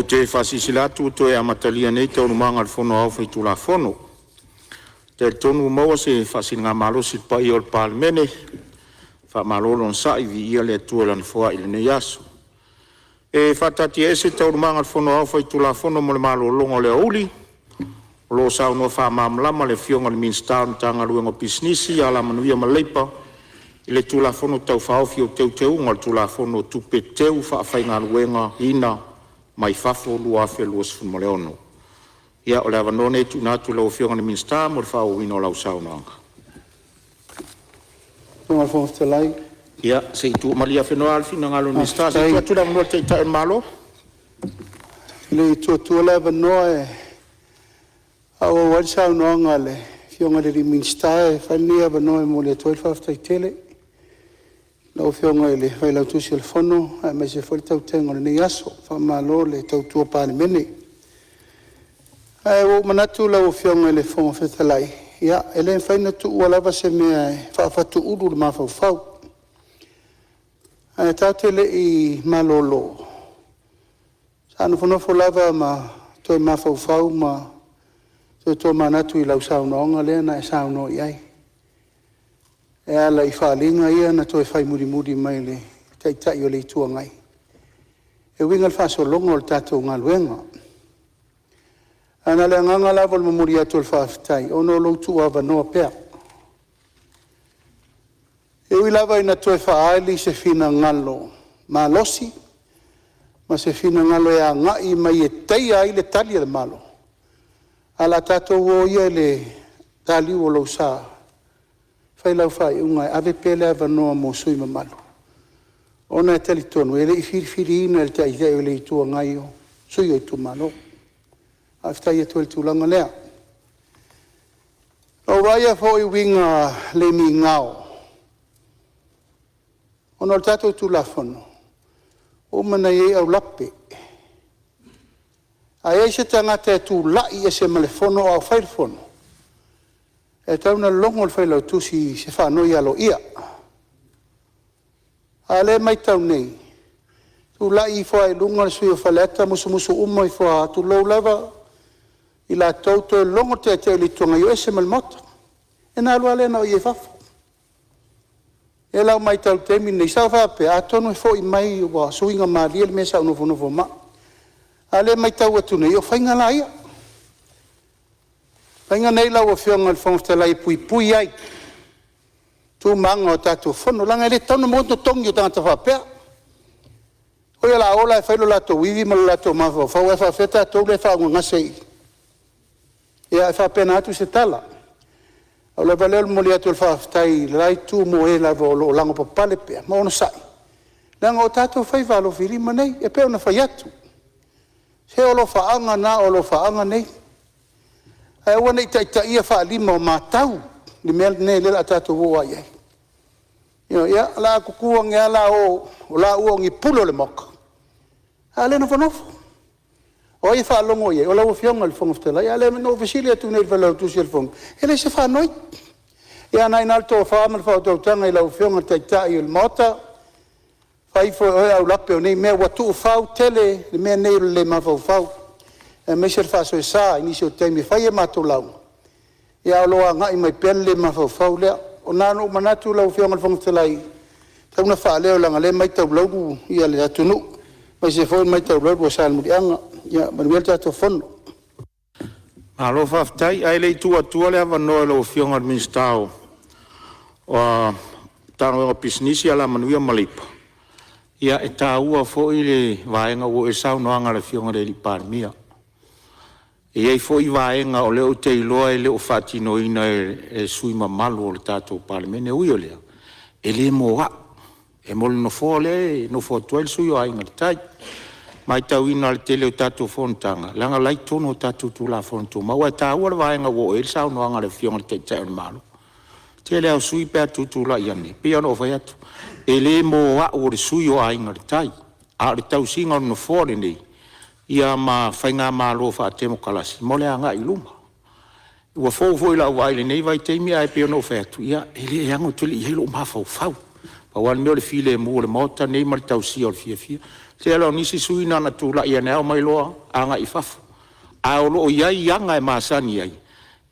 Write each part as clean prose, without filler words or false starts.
Ou te faasilasila atu ua toe amatalia nei Taualumaga a le Fono Aoao Faitulafono. Ou te talitonu ua maua se faasiligamalosi i le paia o le Palemene. Faamalo le onosai, viia le Atua i Lana foai i lenei aso. E faataatiaese Taualumaga a le Fono Aoao Faitulafono mo le malologa o le aoauli, o lo o saunoa faamalamalama le Afioga i le Minisita o Pisinisi, Alamanuia ma Leipa i le Tulafono Tau Faaofi o Teuteuga o le Tulafono o Tupe Teufaafaigaluegaina mai Fafo 2026. Ia o le avanoa lenei e tuuina atu i lau Afioga i le Minisita mo le faaauauina o lau saunoaga. Lau Afioga i le Fofoga Fetalai… Ia se i tuu malie afenoa le finagalo o le Minisita se i tuu atu le avanoa i le Taitai o le Malo. E le i tuua le avanoa e faaauau ai le saunoaga a le Afioga i le Minisita, e fai lenei avanoa e momoli atu ai le faafetai tele i lau Afioga i le Failautusi o le Fono aemaise foi le tautega o lenei aso. Faamalo le tautua Palemene. Ae ua ou manatu lau Afioga i le Fofoga Fetalai, ia e le mafai ona tuua lava se mea e faafatu ulu i le mafaufau. Ae tatou te le i malolo, sa nofonofo lava ma toe mafaufau ma toe tomanatu i lau saunoaga lea na e saunoa i ai e ala i faaaliga ia na toe fai mulimuli mai e le Taitai o le Itu Agai e uiga i le faasologa o le tatou galuega. Ae na o le agaga lava o le momoli atu o le faafetai ona o lou tuuavanoa pea. E ui lava ina toe faaali se finagalo malosi ma se finagalo e agai mai e taia ai le Tali a le Malo, ae o le a tatou o ia i le taliu o lou sa e fai lau faaiuga e ave pea le avanoa mo sui usufono mamalu, ona e talitonu e le i filifiliina e le Taitai o le Itu Agai o sui usufono o itumalo. Faafetai atu ai i le tulaga lea. Na ou vaaia foi uiga le migao ona o le tatou Tulafono ua uma ona i ai aulape. A i ai se tagata e tulai ese ma le fono a o fai le fono, e tatau ona logo le Failautusi i se faanoi aloaia. A o lea e maitau nei, tulai ifo lava i luga le sui usufono mo Faleata musumusu uma ifo lava, tulou lava i latou, toe logo le Taitai o le Itu Agai e o ese ma le Maota. Ia ona alu lava lea na o ia i fafo. O lea la ua maitau i le taimi lenei, sa ou faapea atonu e foi mai ua suiga malie le mea sa ou nofonofo ma au. A o lea e maitau atu nei, o faiga la ia. O faiga nei lau Afioga i le Fofoga Fetalai e puipui ai tu ma aga o tatou Fono, leaga e le tatau ona maua ni totogi o tagata faapea. O le a o la e fai lo latou ivi ma le latou mafaufau ae faapefea tatou lea e faaaaogagase i i. Ia e faapena atu se tala. Pau lava lea o le momoli atu o le faafetai i le la itu mo e lava o lo o lavapapale pea ma onosai, leaga o tatou faiva alofilima nei. E pei ona fai atu, se o alofaaga na o alofaaga nei, ae aua ne i taitaia faalima o matau le mea lenei o lea o le a tatou oo lava i ai. Ioe. Ia o le a tutu ane lava o laua o ni pule o le Maota, a o lea e nofonofo. O ai e faalogo i ai? O lau Afioga i le Fofoga Fetalai. A lea na ou fesili atu nei i le Failautusi o le Fono, e leai se faanoi. Ia o lena e i ina le tofa ma le faautautaga i lau Afioga i le Taitai o le Maota, fai ifo e oe aulape o nei mea, ua tuufau tele le mea lenei o le le mafaufau aemaise le faasoesa i nisi o taimi e fai a matou lauga, ae o lo o agai mai pea le le mafaufau lea. Na ona ou manatu lau Afioga i le Fofoga Fetalai, e tatau ona faaleo leaga o lea e matau laulu le atunuu, aemaise foi o le matau laulu a Salemuliaga. Ia manuia le tatou Fono. Malo faafetai. Ae le i tuu atua le avanoa i lau Afioga i le Minisita o Pisinisi, Alamanuia ma Leipa, ia e taua foi le vaega ua oo i ai le saunoaga a le Afioga i le Palemia. E i ai foi vaega o lea ou te iloa e le o faatinoina e sui usufono mamalu o le tatou Palemene. E ui o lea, e le mo au, e mo le Nofoa lea e nofo atu ai le sui usufono o Aiga i le Tai. E matauina i le tele o tatou fonotaga, leaga o la e i totonu o tatou Tulafono Tumau. Ae taua le vaega ua oo i ai le saunoaga a le Afioga i le Taitai o le Malo. O le tele lava o sui usufono pe a tutulai ane, e pei lava ona ou fai atu, e le mo au o le sui usufono o Aiga i le Tai, a o le tausiga o le Nofoa lenei ia ma faigamalo faatemokarasi mo le agai i luma. Ua fou foi i lau vaai i lenei vaitaimi, ae pei ona ou fai atu, ia, e le ano tele i ai lou mafaufau. Pau lava le mea o le filemu o le Maota lenei ma le tausia o le fiafia. E tele lava o nisi sui usufono na ona tulai ane lava omai loa agai i fafo. Ae o lo o i ai aga e masani ai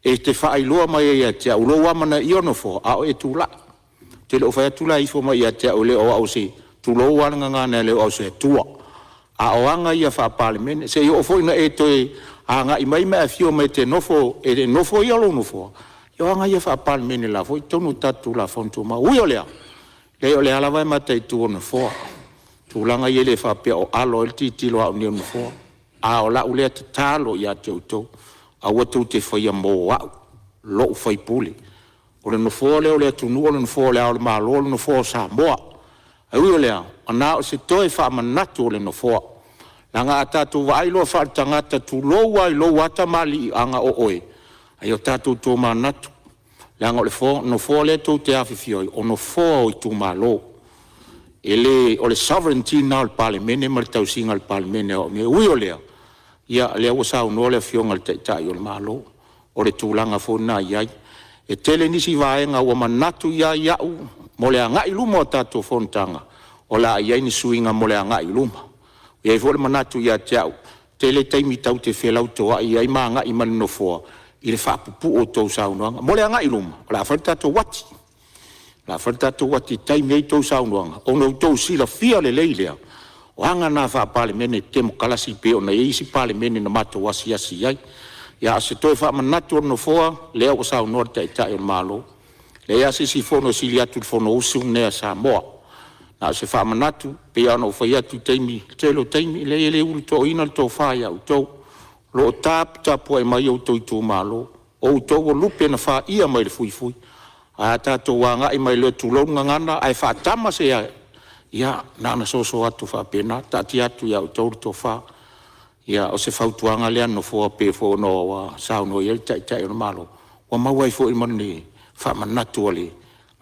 e te faailoa mai ai ia te au lou amanaia o le Nofoa a o e tulai. Ou te le o fai atu la e ifo mai ia te au, e le o au o se, tulou lava le gagana, e le o au o se Atua. A o aga ia faa-Palemene, se i oo foi ina e toe agai mai ma e afio mai e te nofo e nofoia lou nofoa, ia o aga ia faa-Palemene o la e foi e i totonu o tatou Tulafono Tumau. E ui o lea, leai o lea lava e mataitu e le Nofoa tulaga ia e le faapea o alo ai le tilotilo a au nei o le Nofoa. A o lau lea tatalo ia te outou, aua tou te faia mo au lou sui usufono. O le Nofoa lea o le atunuu, o le Nofoa o Le Ao o le Malo, o le Nofoa o Samoa. Ae ui o lea, na o se toe faamanatu o le Nofoa, leaga a tatou vaai loa faale-tagata, tulou lava i lou lava tamaliiaga o oe, a ia tatou tomanatu, leaga o le Nofoa lea tou te afifio ai, o Nofoa o itumalo. E le o le sovereignty lena o le Palemene ma le tausiga a le Palemene o au nei. E ui o lea, ia o lea ua saunoa le Afioga i le Taitai o le Malo, o le tulaga foi lena e i ai. E tele nisi vaega ua manatu ia ai au mo le agai i luma o tatou fonotaga, o le a i ai ni suiga mo le agai i luma. E i ai foi le manatu ia te au, tele taimi tatou te felautoai ai ma agai mai le nofoa i le faapupuu o a outou saunoaga. Mo le agai i luma, o le a fai le tatou uati. O le a fai le tatou uati e taimi ai a outou saunoaga ona outou silafia lelei lea, o aga na faa-Palemene temokalasi e pei ona i ai isi Palemene na matou asiasi i ai. Ia, a o se toe faamanatu a le Nofoa, o lea ua saunoa le Taitai o le Malo, e leai lava se isi Fono e sili atu i le Fonousu lenei a Samoa. Na o se faamanatu, pei lava ona ou fai atu i taimi, i le tele o taimi, e leai e le ulutoaina le tofa ia outou, o lo o taputapuai mai outou itumalo, o outou o lupe na faia mai le fuifui. Ae a tatou agai mai loa tulou le gagana, ae faatama se ia na ona soso atu faapena, taatia atu ia outou le tofa. Ia o se fautuaga lea a le Nofoa e pei foi ona saunoa i ai le Taitai o le Malo, ua maua ai foi ma ni faamanatu a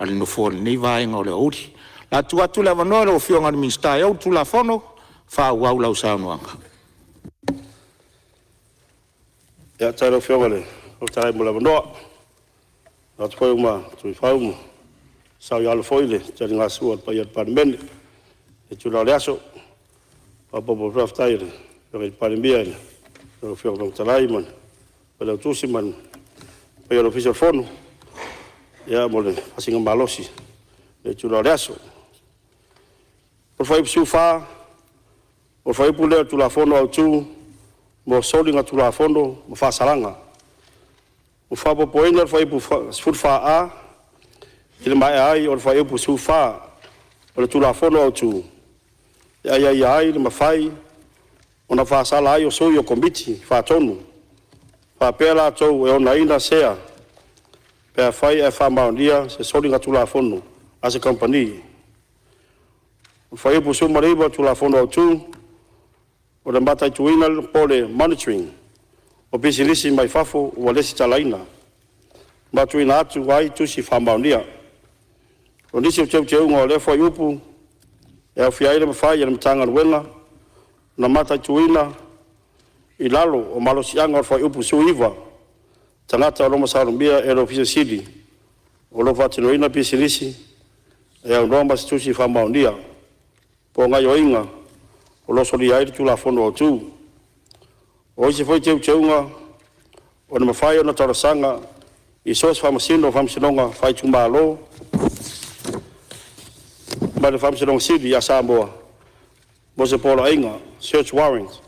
le Nofoa i lenei vaega o le aoauli. O le a tuu atu le avanoa i lau Afioga i le Minisita e ou le Tulafono e faaauau lau saunoaga. Faafetai i lau Afioga i le Fofoga Fetalai mo le avanoa. E manatu foi ua matu i fau ma saoialo foi le taligasua a le paia o le Palemene i lenei itula o le aso. E faaopoopo atu foi le faafetai i le Afioga i le Palemia i lau Afioga i le Fofoga Fetalai ma le Failautusi ma le paia o le Ofisa o le Fono mo le faasiligamalosi i lenei itula o le aso. O le Fuaiupu 14, o le fuaiupu lea o le Tulafono Autu mo Soligatulafono ma Faasalaga. Ua faaopoopoina le Fuaiupu 14A i le maea ai o le Fuaiupu 14 o le Tulafono Autu, e aiaia ai le mafai ona faasala ai o sui o Komiti Faatonu faapea latou e onaina sea pe afai ae faamaonia se soligatulafono a se kamupani. O le Fuaiupu 19 o le Tulafono Autu, o le mataituina po o le monitoring o pisinisi mai fafo ua resitalaina, ma tuuina atu ai tusi faamaonia. O nisi o teuteuga o lea fuaiupu, e aofia ai le mafai e le Matagaluega ona mataituina i lalo o malosiaga o le Fuaiupu 19 tagata o lo o masalomia e le Ofisa Sili o lo o faatinoina pisinisi e aunoa ma se tusi faamaonia o gaoioiga o lo o solia ai le Tulafono Autu. O isi foi teuteuga, o le mafai ona talosaga i so o se Faamasino o Faamasinoga Faaitumalo ma le Faamasinoga Sili a Samoa mo se poloaiga (search warrant)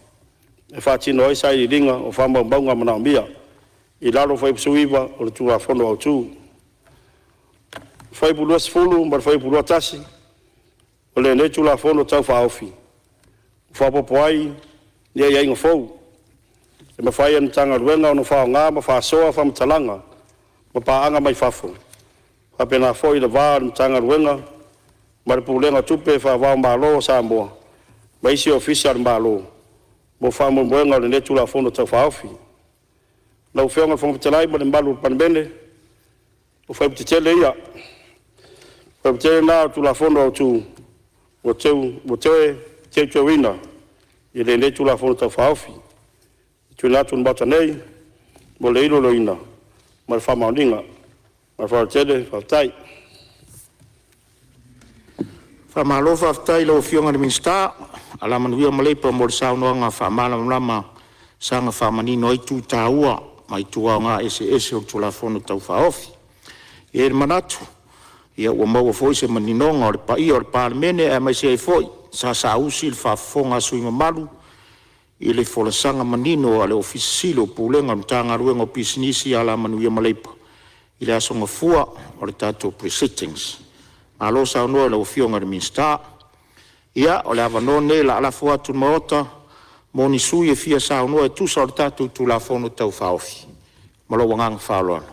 e faatino ai sailiiliga o faamaumauga manaomia i lalo o le Fuaiupu 19 o le Tulafono Autu. O le Fuaiupu 20 ma le Fuaiupu 21 o lenei Tulafono Tau Faaofi, ua faaopoopo ai ni aiaiga fou e mafai ai e le Matagaluega ona faaaoga ma faasoa faamatalaga ma paaga mai fafo, faapena foi le va o le Matagaluega ma le Pulega o Tupe Faava-o-Malo o Samoa ma isi Ofisa o le Malo mo faamoemoega o lenei Tulafono Tau Faaofi. Lau Afioga i le Fofoga Fetalai ma le mamalu o le Palemene, o fuaiupu tetele ia, fuaiupu tetele na o le Tulafono Autu ua toe teuteuina i lenei Tulafono Tau Faaofi e tuuina atu i le Maota nei mo le iloiloina ma le faamaoniga. Ma le faaaloalo tele, faafetai. Faamalo faafetai i lau Afioga i le Minisita Alamanuia ma Leipa mo le saunoaga faamalamalama e saga faamanino ai itu taua ma itu aoga eseese o le Tulafono Tau Faaofi. E i ai le manatu ua maua foi se maninoga o le paia o le Palemene, aemaise ai foi o saausi le faafofoga a sui usufono mamalu i le folasaga manino a le Ofisa Sili o Pulega o le Matagaluega o Pisinisi, Alamanuia ma Leipa i le aso Gafua o le tatou Pre-sitting. Malo saunoa i lau Afioga i le Minisita. Ia, o le avanoa lenei o le a lafo atu i le Maota mo ni sui usufono e fia saunoa e tusa o le tatou Tulafono Tau Faaofi. Ma lou agaga faaaloalo.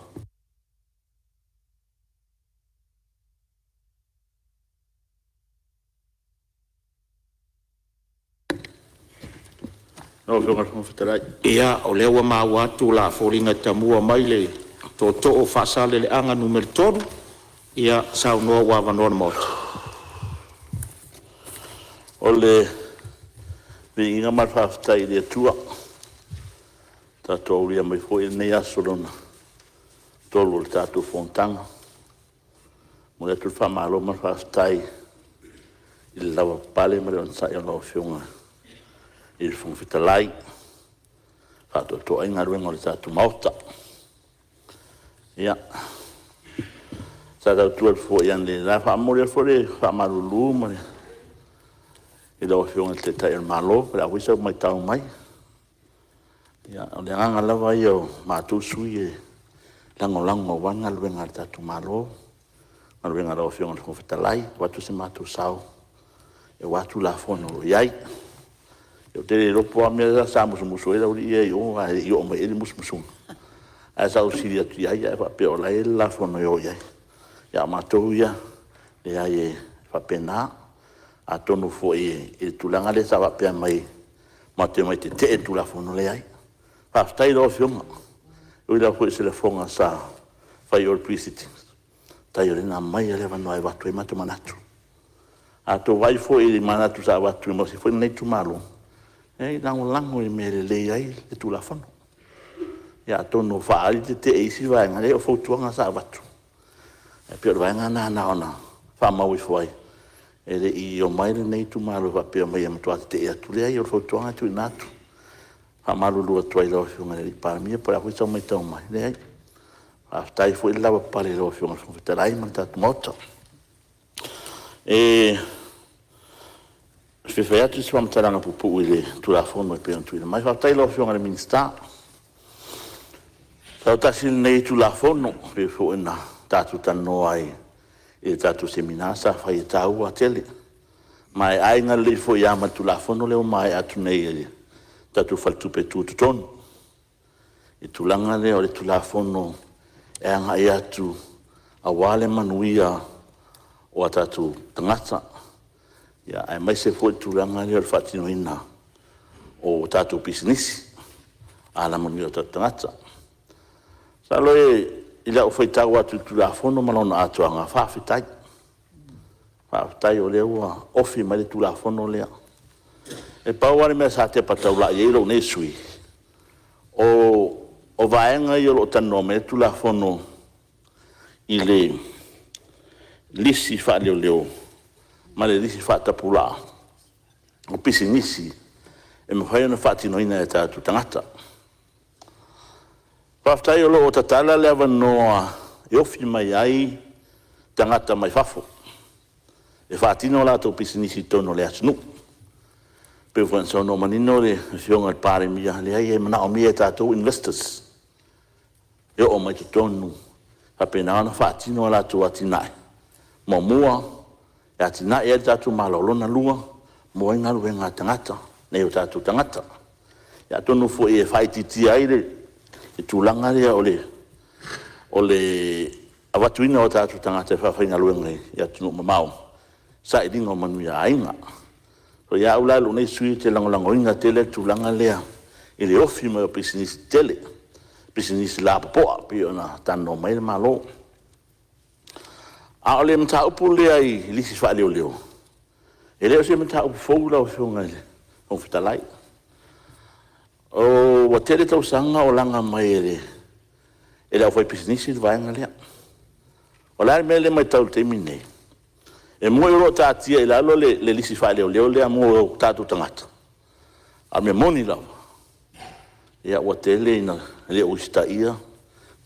Ia, o lea ua maua atu e foliga e tamua mai le tootoo o Faasaleleaga 3. Ia, saunoa ua avanoa le Maota. O le viiga ma le faafetai i le Atua ua tatou aulia mai foi lenei aso lona tolu o le tatou fonotaga. E momoli atu le faamalo ma le faafetai i le lavapapale ma le onosai i lau Afioga i le Fofoga Fetalai e faatoatoa ai galuega a le tatou Maota. Ia, sa tau tu atu foi analeila, e faamomoli atu foi le faamalulu i lau Afioga i le Taitai o le Malo, po o le a foi sau matau mai. O le agaga lava ia o matou sui usufono e lagolago aua le galuega a le tatou Malo, galuega a lau Afioga i le Fofoga Fetalai, e avatu so matou sao aua Tulafono o lo o i ai. Ou te le iloa po o a mea la sa musumusu ai le aualii ia i o ae le i oo mai i ai le musumusuga. Ae sa ou fesili atu i ai ae faapea o la e i ai le lafono e o i ai. A o matou ia, e leai e faapena. Atonu foi i le tulaga lea sa faapea mai matou te omai e tetee i le Tulafono, leai. Faafetai i lau Afioga, e ui lava foi o se lafoga sa fai i o i le Pre-sitting, faafetai o lea na aumai lava le avanoa e avatu ai o matou manatu. A outou vaai foi i manatu sa avatu foi lenei itumalo, e leai e lagolago i mea e lelei ai le Tulafono. Ia atonu ua faaali le tetee i isi vaega, leai o fautuaga sa avatu, ae pei o le vaega lena na ona faamau ifo ai, e le i omai lenei itumalo faapea e omai e matua tetee atu. Leai o le fautuaga e tuuina atu. E faamalulu atu ai i lau Afioga i le Palemia po o le a foi sau matau mai, leai. Faafetai foi le lavapapale i lau Afioga i le Fofoga Fetalai ma le tatou Maota. E fia fai atu se faamatalaga puupuu i le Tulafono e pei ona tuuina mai. Faafetai i lau Afioga i le Minisita. Masalo tasi lenei Tulafono pei foi ona tatou talanoa ai i le tatou Semina sa fai, e taua tele. Ma e aiga lelei foi lava ma le Tulafono lea ua maea atu nei a le tatou Faletupe Tutotonu, i le tulaga lea o le Tulafono e agai atu aua le manuia o a tatou tagata, aemaise foi le tulaga lea o le faatinoina o tatou pisinisi, alamanuia o tatou tagata. Masalo i lau faitau atu i le Tulafono ma lona atoaga, faafetai. Faafetai o lea ua ofi mai le Tulafono lea. E pau lava le mea sa tepa taulai i ai lou nei sui usufono, o vaega ia o lo o talanoa mai ai le Tulafono i le lisi faaleoleo ma le lisi faatapulaa o pisinisi e mafai ona faatinoina e tatou tagata. Faafetai o lo o tatala le avanoa e ofi mai ai tagata mai fafo e faatino a latou pisinisi i totonu o le atunuu. E pei foi ona saunoa manino le Afioga i le Palemia, leai e manaomia e tatou investors e oo mai i totonu e faapena ona faatino a latou atinae. Muamua, e atinae ai le tatou Malo, lona lua, maua ai galuega a tagata, nai o tatou tagata. Ia atonu foi e faaitiitia ai le tulaga lea o le avatuina o tatou tagata e faafaigaluega i atunuu mamao i le sailiga o manuia o aiga. Ia au la lou nei sui usufono ou te lagolagoina tele le tulaga lea i le ofi mai o pisinisi tetele, pisinisi lapopoa pei ona talanoa mai ai le Malo. A o le mataupu lea i lisi faaleoleo, e le o se mataupu fou lau Afioga i le Fofoga Fetalai. Ua tele tausaga o laga mai e le aufaipisinisi le vaega lea. O le a le mea lea e matau i le taimi lenei? E moni o lo o taatia i lalo le lisi faaleoleo lea mo tatou tagata, a o le mea moni lava, ua tele ina le o usitaia le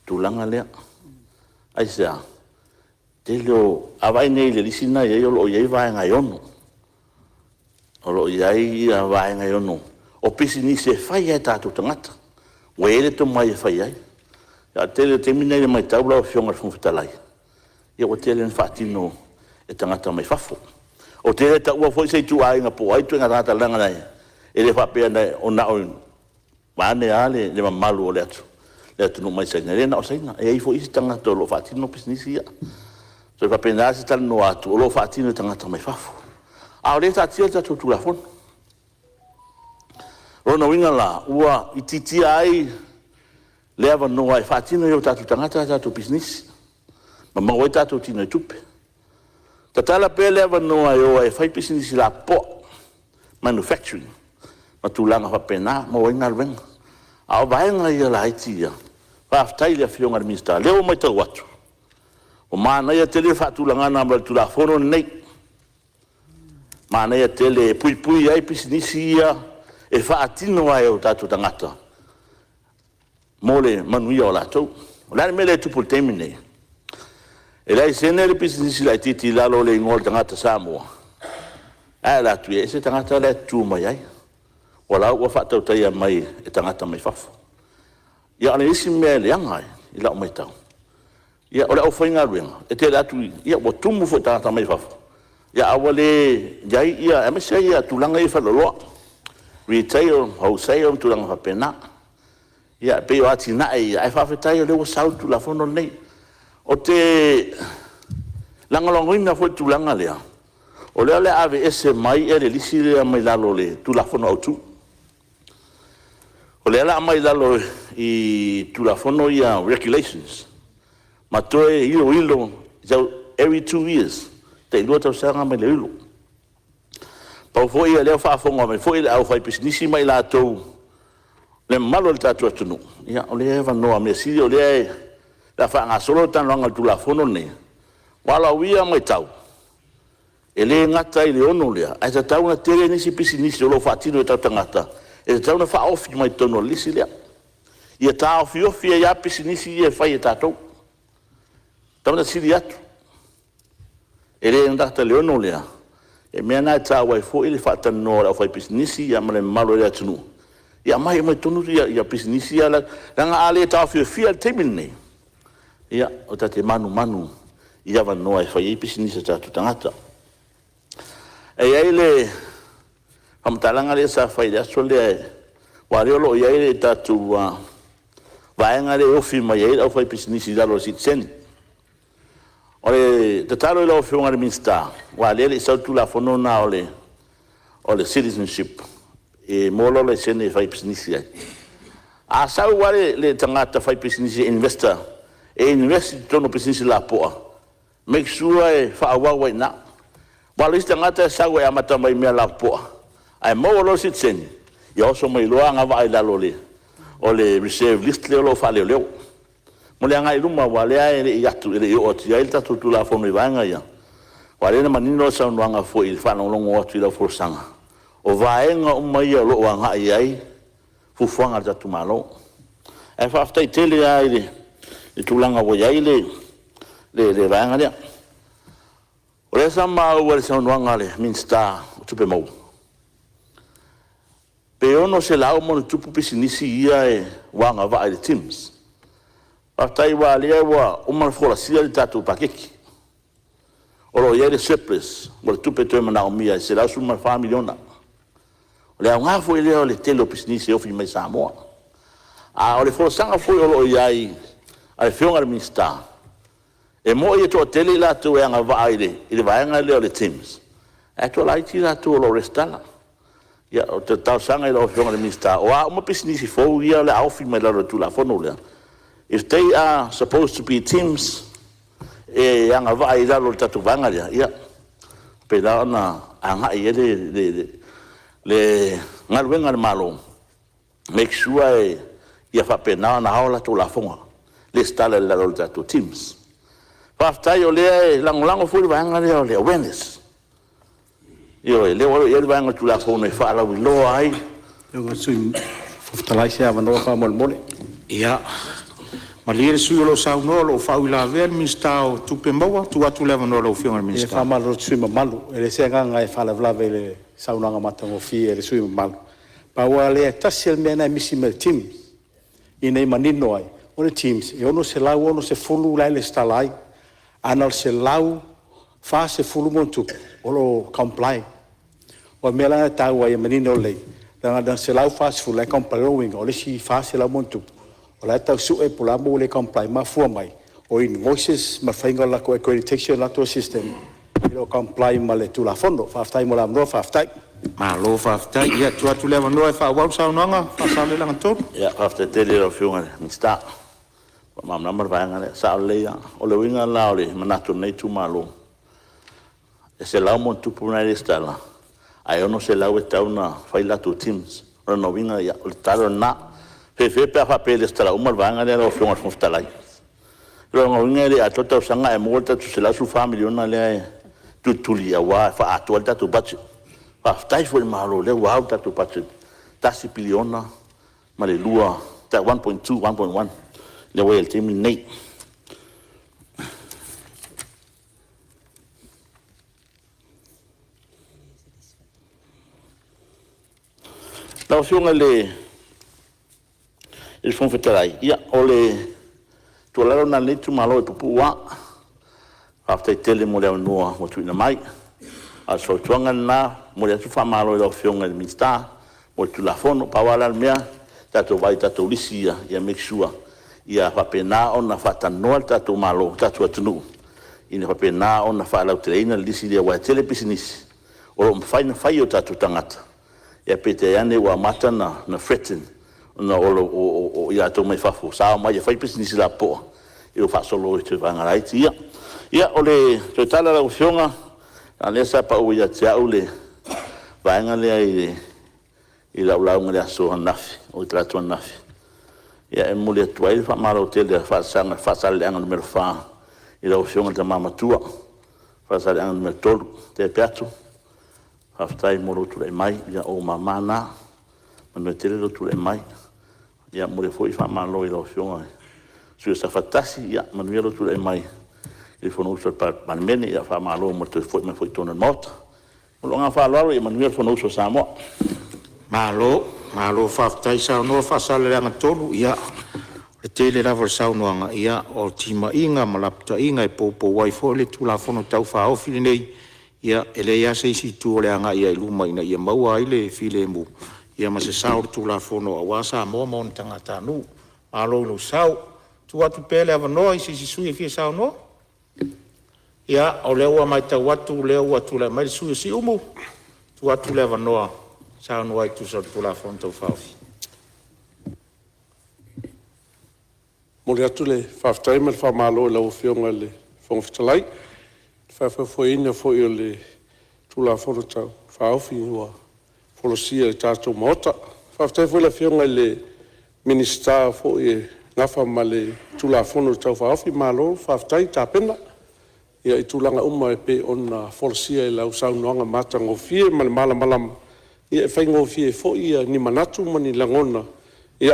tulaga lea. Aisea? A vaai nei i le lisi lena e i ai o lo o i ai vaega e 6, o lo o i ai vaega e 6 o pisinisi e fai lava e tatou tagata ua i ai le tomai e fai ai. A o le tele o taimi nei i le matau lau Afioga i le Fofoga Fetalai, ia ua tele ina faatino e tagata mai fafo. Ou te le taua foi se ituaiga po o ai ituaiga tagata leaga e le faapea na o… vaeane lava le mamalu o le atunuu mai Saina, e le na o Saina, e i ai foi isi tagata o lo o faatino pisinisi ia. E faapena se talanoa atu, o lo o faatino e tagata mai fafo, a o lea e taatia le tatou Tulafono. O lona uiga la, ua itiitia ai le avanoa e faatino ai e o tatou tagata a tatou pisinisi ma maua ai tatou tinoitupe. Tatala pea le avanoa e o ai e fai pisinisi lapopoa, manufacturing ma tulaga faapena e maua ai galuega. A o vaega ia laiti ia, faafetai i le Afioga i le Minisita, o lea ua matau atu, ua manaia tele le faatulagaga mai o le Tulafono lenei, manaia tele e puipui ai pisinisi ia e faatino lava e o tatou tagata mo le manuia o latou. O le a le mea lea e tupu i le taimi lenei? E laisene le pisinisi laitiiti i lalo o le igoa o le tagata Samoa, ae alu atu e ese le tagata la e tutu mai ai, o la ua faatautaia mai e tagata mai fafo. Ia a o le isi mea e leaga ai i lau matau, o le aufaigaluega, e tele atu ua tumu foi i tagata mai fafo, a ua leai ia… aemaise lava tulaga ia faleoloa, retail, wholesale ma tulaga faapena. Ia e pei o atinae ia, ae faafetai o lea ua sau le Tulafono lenei. Ou te lagolagoina foi le tulaga lea, o lea o le a aveese mai le lisi lea mai lalo o le Tulafono Autu. O lea o le a aumai i lalo i Tulafono ia Regulations ma toe iloilo every 2 years, tai 2 tausaga ma iloilo. Pau foi o lea ua faafofoga mai foi le aufaipisinisi ma i latou le mamalu o le tatou atunuu, ia o lea e avanoa. Mea sili o lea o le a faagasolo le talanoaga o le Tulafono lenei. Aua o lau ia matau, e le gata i le 6 lea, ae tatau ona tele nisi pisinisi o lo o faatino e o tatou tagata e tatau ona faaofi mai totonu o le lisi lea, ia taofiofi ai lava pisinisi ia e fai e tatou. E tatau ona sili atu, e le gata i le 6 lea, o le mea lena e taua ai foi le faatalanoa o le aufaipisinisi ma le mamalu o le atunuu, ia aumai uma i totonu pisinisi ia, leaga a le taofiofia i le taimi lenei, ia, ta te manumanu i avanoa e fai ai pisinisi a o tatou tagata. E i ai le faamatalaga lea sa fai i le aso lea, aua o lea o lo o i ai le tatou vaega lea e ofi mai ai le aufaipisinisi i lalo o le sitiseni. O le tatalo i lau Afioga i le Minisita, aua o lea e le i sau le Tulafono lena o le Citizenship e maua loa laisene e faipisinisi ai. A sau lava le tagata faipisinisi e investor e invest i totonu o pisinisi lapopoa, make sure e faaauau ai i ina. Aua o le isi tagata e sau e amata mai i mea lapopoa, ae maua loa le sitiseni, ia oso mai loa agavaa i lalo o le reserve list lea o lo o faaleoleo. Mo le agai i luma aua o lea e le i oo atu i ai le tatou Tulafono i vaega ia, aua o lea na manino le saunoaga foi i le faalogologo atu i lau folasaga, o vaega uma ia o lo o agai i ai fuafuaga a le tatou Malo. Ae faafetai tele lava i le tulaga ua i ai le vaega lea. O lea sa maua i le saunoaga a le Minisita o Tupe Maua, pe 600+ pisinisi ia ua agavaa i le TIMS. Faafetai aua o lea ua uma ona folasia le tatou paketi, o lo o i ai le surplus o le tupe e toe manaomia e $114 miliona. O le aoga foi lea o le tele o pisinisi e ofi mai i Samoa. A o le folasaga foi o lo o i ai a le Afioga i le Minisita, e moni e toatele i latou e agavaa i le vaega lea o le TIMS, ae toalaiti i latou o lo o resitala. Ia, ou te talosaga i lau Afioga i le Minisita, o a uma pisinisi fou ia o le a ofi mai lalo o le Tulafono lea, if they are supposed to be TIMS e agavaa i lalo o le tatou vaega lea, ia faapena ona agai i ai le galuega a le Malo, make sure ia faapena ona ao a latou lafoga, resitala i lalo o le tatou TIMS. Faafetai o lea e lagolago foi le vaega lea o le awareness. Ioe, o lea ua alu i ai le vaega o le Tulafono e faalauiloa ai. Lau Afioga i le Sui Fofoga Fetalai se avanoa faamolemole. Ia, malie le sui usufono o lo o saunoa o lo o faauilavea le Minisita o Tupe Maua. Tuu atu le avanoa i lau Afioga i le E Minisita. faamalulu atu i le sui usufono mamalu, e leai se agaga e faalavelave i le saunoaga matagofie a le sui usufono mamalu. Pau lava lea, e tasi lava le mea lena e misi mai i le TIMS ina ia manino ai, o le TIMS e 660 la e resitala ai, ae na o le 140+ o lo o comply. O le mea la lena e taua ai e manino lelei, leaga na o le 140 la e comply. O lona uiga o le isi 400+ o la e tau sue po o le a le mea ua le comply ai, e mafua mai o invoices ma le faiga o le latou accreditation i le latou system e le o comply ma le Tulafono. Faafetai mo le avanoa faafetai. Malo faafetai. Ia, tuu atu le avanoa e faaauau le saunoaga Faasaleleaga 3. Faafetai tele i lau Afioga i le Minisita ua faamalamalama le vaega lea. E sao lelei lava. O le uiga la o le manatu o lenei itumalo, e 100+ la e resitala, ae 600 e tatau ona fai latou TIMS. O lona uiga, o le tatalo lena. E fefe pe a faapea e resitala uma le vaega lea lau Afioga i le Fofoga Fetalai. O lona uiga e le atoa le tausaga ae maua le tatou $114 miliona lea e tulituli aua e faaatoa ai le tatou budget. Faafetai foi i le Malo o lea ua au le tatou budget e $1 piliona ma le 1.2, 1.1 lea ua i ai i le taimi lenei. Lau Afioga i le Fofoga Fetalai, ia o le tuualalo lena a lenei itumalo e puupuu lava. Faafetai tele mo le avanoa ua tuuina mai. A o se fautuaga lena, e momoli atu le faamalo i lau Afioga i le Minisita mo le Tulafono. Pau lava la le mea, tatou vaai i tatou lisi ia, ia make sure ia faapena ona faatalanoa le tatou Malo, le tatou atunuu, ina ia faapena ona faalauteleina le lisi lea, aua e tele pisinisi o lo o mafai ona fai e o tatou tagata, ae peitai ane ua amata ona threaten ona o i latou mai fafo sa omai e fai pisinisi lapopoa, ia ua faasolo atu i vaega laiti ia. Ia, o le toe tala lau Afioga, leaga o lea sa pau ia te au le vaega lea i lau lauga i le aso ananafi, oi talaatu ananafi. E momoli atu ai le faamalo tele a Faasaleleaga 4 i lau Afioga i le Tama Matua Faasaleleaga Nu.3 Tea Peato, faafetai mo lou tulai mai, o ou mama na. Manuia tele lou tulai mai. E momoli foi le faamalo i lau Afioga i le sui usufono mo Safata 1, ia manuia lou tulai mai i le Fonousu a le Palemene. Faamalo mo le toe foi mai foi i totonu o le Maota. Ma lou agaga faaaloalo, ia manuia le Fonousu a Samoa. Malo, malo faafetai saunoa Faasaleleaga 3. Ia, o le tele lava o le saunoaga, ia o timaiga ma lapataiga e poupou ai foi le Tulafono Tau Faaofi lenei. Ia e leai lava se isi itu o le agai lava i luma ina ia maua ai le filemu ma se sao o le Tulafono aua Samoa ma ona tagatanuu. Malo i lou sao. Tuu atu pea le avanoa i se isi sui usufono e fia saunoa. Ia, o lea ua matau atu o lea ua tulai mai le sui usufono mo Siumu, tuu atu le avanoa e saunoa ai e tusa o le Tulafono Tau Faaofi. E momoli atu le faafetai ma le faamalo i lau Afioga i le Fofoga Fetalai i le faafoefoeina foi o le Tulafono Tau Faaofi ua folasia i le tatou Maota. Faafetai foi i le Afioga i le Minisita foi e nafa ma le Tulafono Tau Faaofi, malo faafetai tapena i tulaga uma e pei ona folasia i lau saunoaga matagofie ma le malamalama, e faigofie ai foi ni manatu ma ni lagona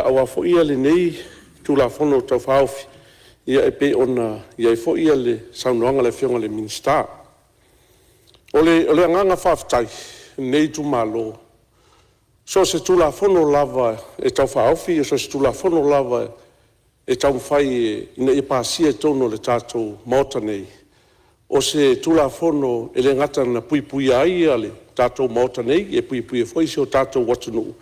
aua foi lenei Tulafono Tau Faaofi e pei ona i ai foi le saunoaga a le Afioga i le Minisita. O le agaga faafetai o lenei itumalo, so o se Tulafono lava e Tau Faaofi, so o se Tulafono lava e taumafai ina ia pasia i totonu o le tatou Maota nei, o se Tulafono e le gata ina puipuia ai le tatou Maota nei, e puipuia foi si o tatou atunuu,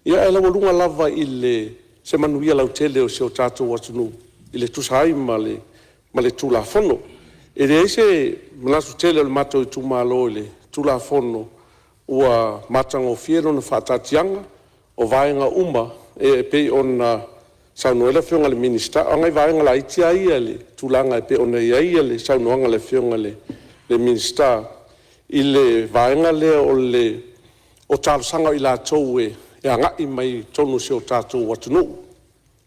ae laualuga lava i se manuia lautele o si o tatou atunuu e tusa ai ma le Tulafono. E leai se manatu tele o le matou itumalo i le Tulafono ua matagofie lona faataatiaga, o vaega uma e pei ona saunoa ai le Afioga i le Minisita. O nai vaega laiti lava ia i le tulaga e pei ona i ai le saunoaga a le Afioga i le Minisita i le vaega lea o talosaga a i latou e agai mai i totonu o si o tatou atunuu.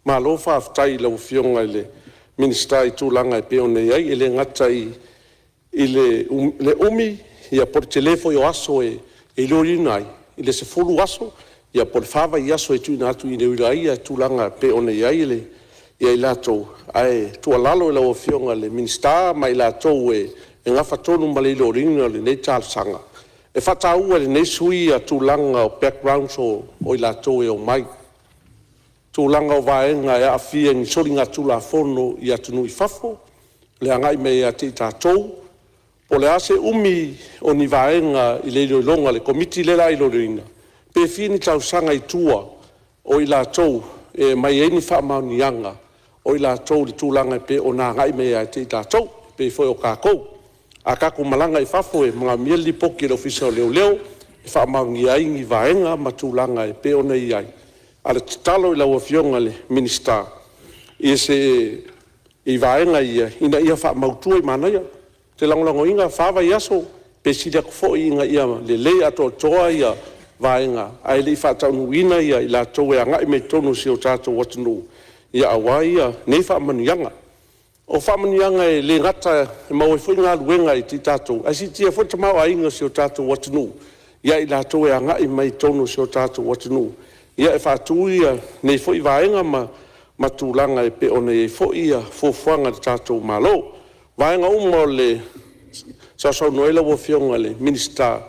Malo faafetai i lau Afioga i le Minisita i tulaga e pei ona i ai, e le gata i le umi po o le tele foi o aso e iloiloina ai i le 10 aso po o le fa vaiaso e tuuina atu e iloilo ai tulaga e pei ona i ai i latou. Ae tuualalo i lau Afioga i le Minisita ma i latou e nafa tonu ma le iloiloina o lenei talosaga, e faataua e lenei sui usufono tulaga o backgrounds o i latou e omai, tulaga o vaega e aafia i ni soligatulafono i atunuu i fafo, le agai mai ia i tatou, po o le a se umi o ni vaega i le iloiloga a le Komiti lea o le a iloiloina, pe fia ni tausaga i tua o i latou e aumai ai ni faamaoniaga o i latou i le tulaga e pei ona agai mai ia i tatou, e pei foi o tatou. A tatou malaga i fafo e manaomia le lipoti a le Ofisa o Leoleo e faamaonia ai ni vaega ma tulaga e pei ona i ai. A o le tatalo i lau Afioga i le Minisita i vaega ia ina ia faamautu. E manaia, ou te lagolagoina le fa vaiaso pe sili atu foi ina ia lelei atoatoa vaega ae le i faataunuuina i latou e agai mai totonu o si o tatou atunuu aua nei faamanuiaga. O faamanuiaga e le gata e maua ai foi galuega ia i tatou, ae siitia foi le tamaoaiga o si o tatou atunuu ia i latou e agai mai totonu o si o tatou atunuu e faatu nei foi vaega ma tulaga e pei ona i ai foi fuafuaga a le tatou Malo. O vaega uma sa sausaunoa ai lau Afioga i le Minisita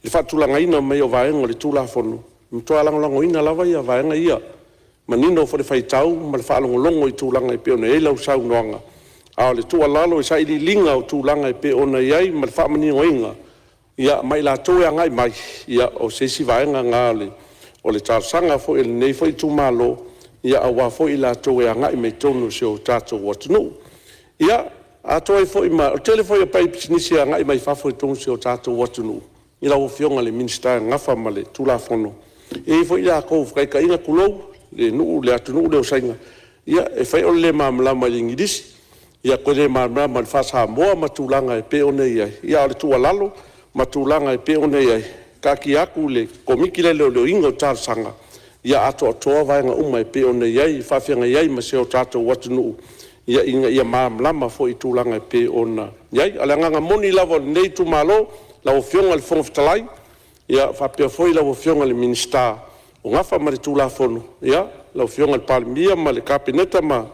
i le faatulagaina mai o vaega o le Tulafono, e matua lagolagoina lava vaega ia. E manino foi le faitau ma le faalogologo i tulaga e pei ona i ai lau saunoaga. A o le tuualalo i sailiiliga o tulaga e pei ona i ai ma le faamaninoina ma i latou e agai mai, ia o se isi vaega lena o le talosaga foi a lenei foi itumalo aua foi i latou e agai mai totonu o si o tatou atunuu. Ia, atonu ai foi ma… O le tele foi o faipisinisi e agai mai fafo i totonu o si o tatou atunuu i lau Afioga i le Minisita e nafa ma le Tulafono, e i ai foi latou faataitaiga tulou, le atunuu lea o Saina, ia e fai o le le malamalama i le igilisi, toe le malamalama i le faa-Samoa ma tulaga e pei ona i ai. A o le tuualalo ma tulaga e pei ona i ai, taatia atu i le Komiti lea o le iloiloina o talosaga, ia atoatoa vaega uma e pei ona i ai, e faafeagai ai ma si o tatou atunuu ina ia malamalama foi i tulaga e pei ona i ai. A o le agaga moni lava o lenei itumalo lau Afioga i le Fofoga Fetalai, faapea foi lau Afioga i le Minisita o nafa ma le Tulafono, lau Afioga i le Palemia ma le Kapeneta ma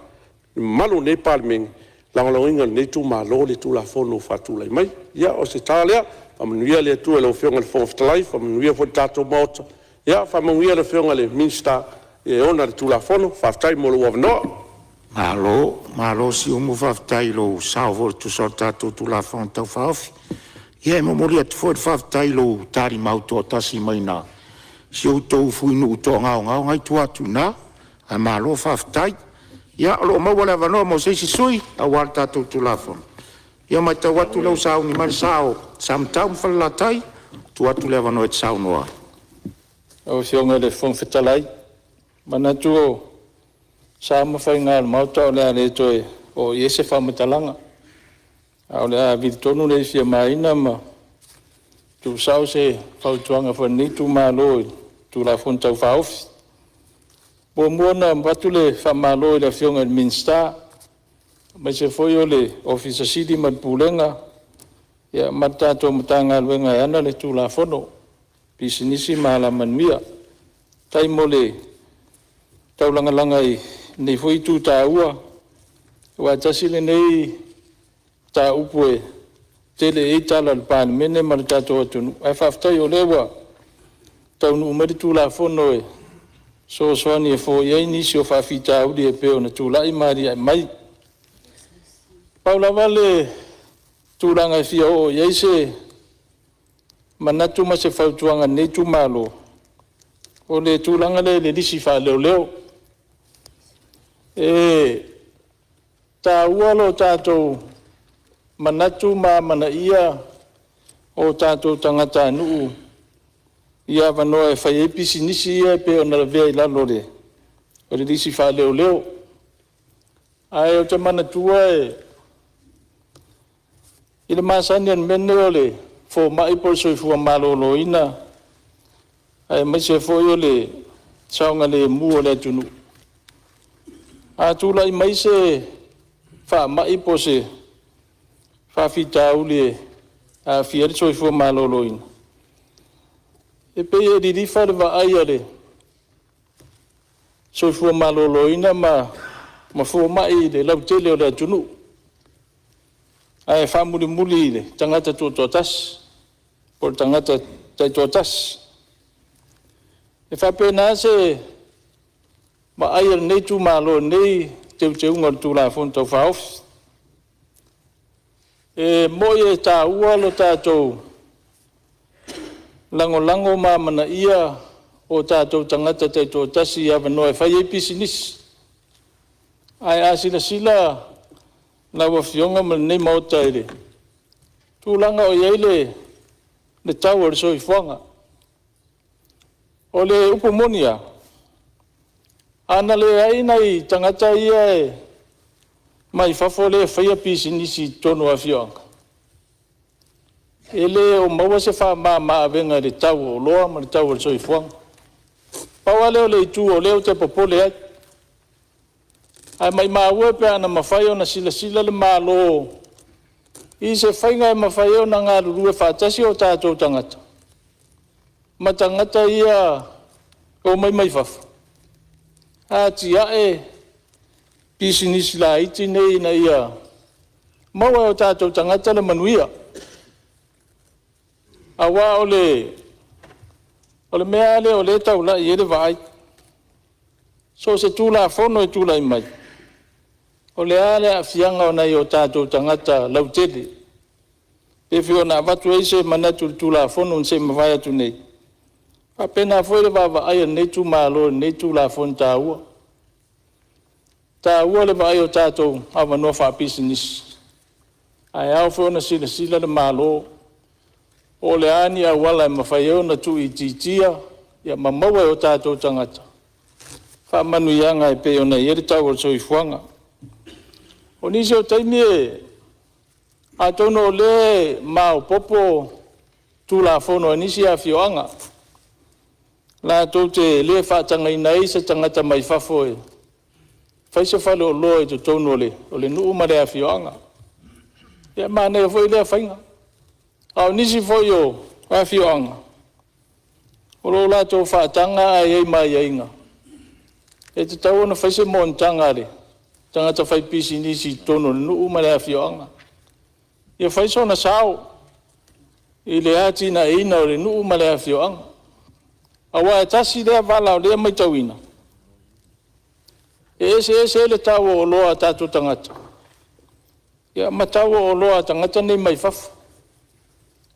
le mamalu o lenei Palemene, e lagolagoina e lenei itumalo le Tulafono ua faatulai mai. Ia, o se tala lea, faamanuia le Atua i lau Afioga i le Fofoga Fetalai, faamanuia foi i le tatou Maota, faamanuia le Afioga i le Minisita e ona le Tulafono. Faafetai mo lou avanoa. Malo Siumu, faafetai i lou sao foi e tusa o le tatou Tulafono Tau Faaofi. Ia e momoli atu foi le faafetai i lou talimau toatasi mai si o outou fuinuu toagaogao lena e i tua atu i ina. Ae malo faafetai. Ia o lo o maua le avanoa mo se isi sui usufono aua le tatou Tulafono. Ia ua matau atu o lea ua sauni mai le sa o Samatau ma Falelatai. E tuu atu le avanoa e te saunoa ai. Lau Afioga i le Fofoga Fetalai, e manatu o sa ma faiga o le Maota o le a le toe oo i ai se faamatalaga, ae o le a vili tonu le ifi a Maina ma tuusao se fautuaga foi a lenei itumalo i le Tulafono Tau Faaofi. E muamua ona avatu le faamalo i le Afioga i le Minisita aemaise foi o le Ofisa Sili o Pulega ma le Pulega ma le tatou Matagaluega e ana le Tulafono, Pisinisi ma Alamanuia. Faafetai mo le taulagalaga i lenei foi itu taua, aua e tasi lenei mataupu e tele i ai tala a le Palemene ma le tatou atunuu, ae faafetai o lea ua taunuu mai le Tulafono e fesoasoani e foia ai nisi o faafitauli e pei ona tulai ma alia'e mai. Pau lava le tulaga e fia oo i ai se manatu ma se fautuaga a lenei itumalo, o le tulaga lea i le lisi faaleoleo. E taua lo tatou manatu ma amanaia o tatou tagatanuu i avanoa e fai ai pisinisi ia e pei ona lavea i lalo o le lisi faaleoleo. Ae ou te manatua i le masani o le mea lenei o le fomai po o le soifua maloloina, aemaise foi o le saogalemu o le atunuu, a tulai mai se faamai po o se faafitauli e aafia ai le soifua maloloina, e pei e lilifa le vaai a le Soifua Maloloina ma fomai i le lautele o le atunuu, ae faamulimuli i le tagata tutoatasi po o le tagata taitoatasi. E faapena se vaai a lenei itumalo i lenei Teuteuga o le Tulafono Tau Faaofi. E moni e taua lo tatou lagolago ma amanaia o tatou tagata taitoatasi i avanoa e fai ai pisinisi. Ae a silasila lau Afioga ma lenei Maota i le tulaga o i ai le tau o le soifuaga, o le upu moni lava, ana leai nai tagata ia mai fafo lea e faia pisinisi i totonu o afioaga, e le o maua se faamama avega i le tau o oloa ma le tau o le soifuaga. Pau lava lea o le itu o lea ou te popole ai, ae maumau e pe ana mafai ona silasila le Malo i se faiga e mafai ai ona galulue faatasi o tatou tagata ma tagata ia e omai mai fafo e atiae pisinisi laiti nei ina ia maua e o tatou tagata le manuia. Aua o le mea lava lea o lea e taulai i ai le vaai, so o se Tulafono e tulai mai, o le a le aafiaga o nai o tatou tagata lautele. E pei foi ona avatu ai se manatu i le Tulafono na se i mavae atu nei, e faapena foi le vaavaai a lenei itumalo i lenei Tulafono taua. E taua le vaai o tatou avanoa faapisinisi, ae ao foi ona silasila le Malo po o a ni auala e mafai ai ona tuuitiitia ma maua e o tatou tagata faamanuiaga e pei ona i ai le tau o le soifuaga. O nisi o taimi, atonu o lea e maopoopo Tulafono a nisi afioaga, latou te le faatagaina ai se tagata mai fafo e fai se faleoloa i totonu o le nuu ma le afioaga. Ia e manaia foi lea faiga. A o nisi foi o afioaga, o lo o latou faataga ae i ai ma aiaiga, e tatau ona fai se monotaga a le tagata faipisinisi i totonu o le nuu ma le afioaga. Ia fai sona sao i le atinaeina o le nuu ma le afioaga. Aua e tasi lea vala o lea e matauina, e eseese ai le tau o oloa a tatou tagata ma tau o oloa a tagata nei mai fafo.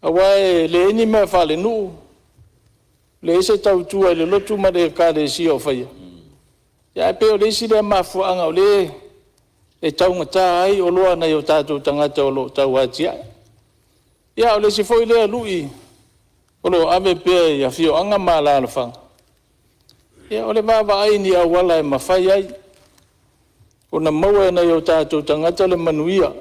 Aua e leai ni mea faalenuu, leai se tautua i le lotu ma le ekalesia o faia, ae pei o le isi lea mafuaaga o lea e taugata ai oloa a nai o tatou tagata o lo o tau atiae. Ia, a o le isi foi lea lui o lo o ave pea i afioaga ma alaalafaga, ia o le vaavaai i ni auala e mafai ai ona maua e nai o tatou tagata le manuia,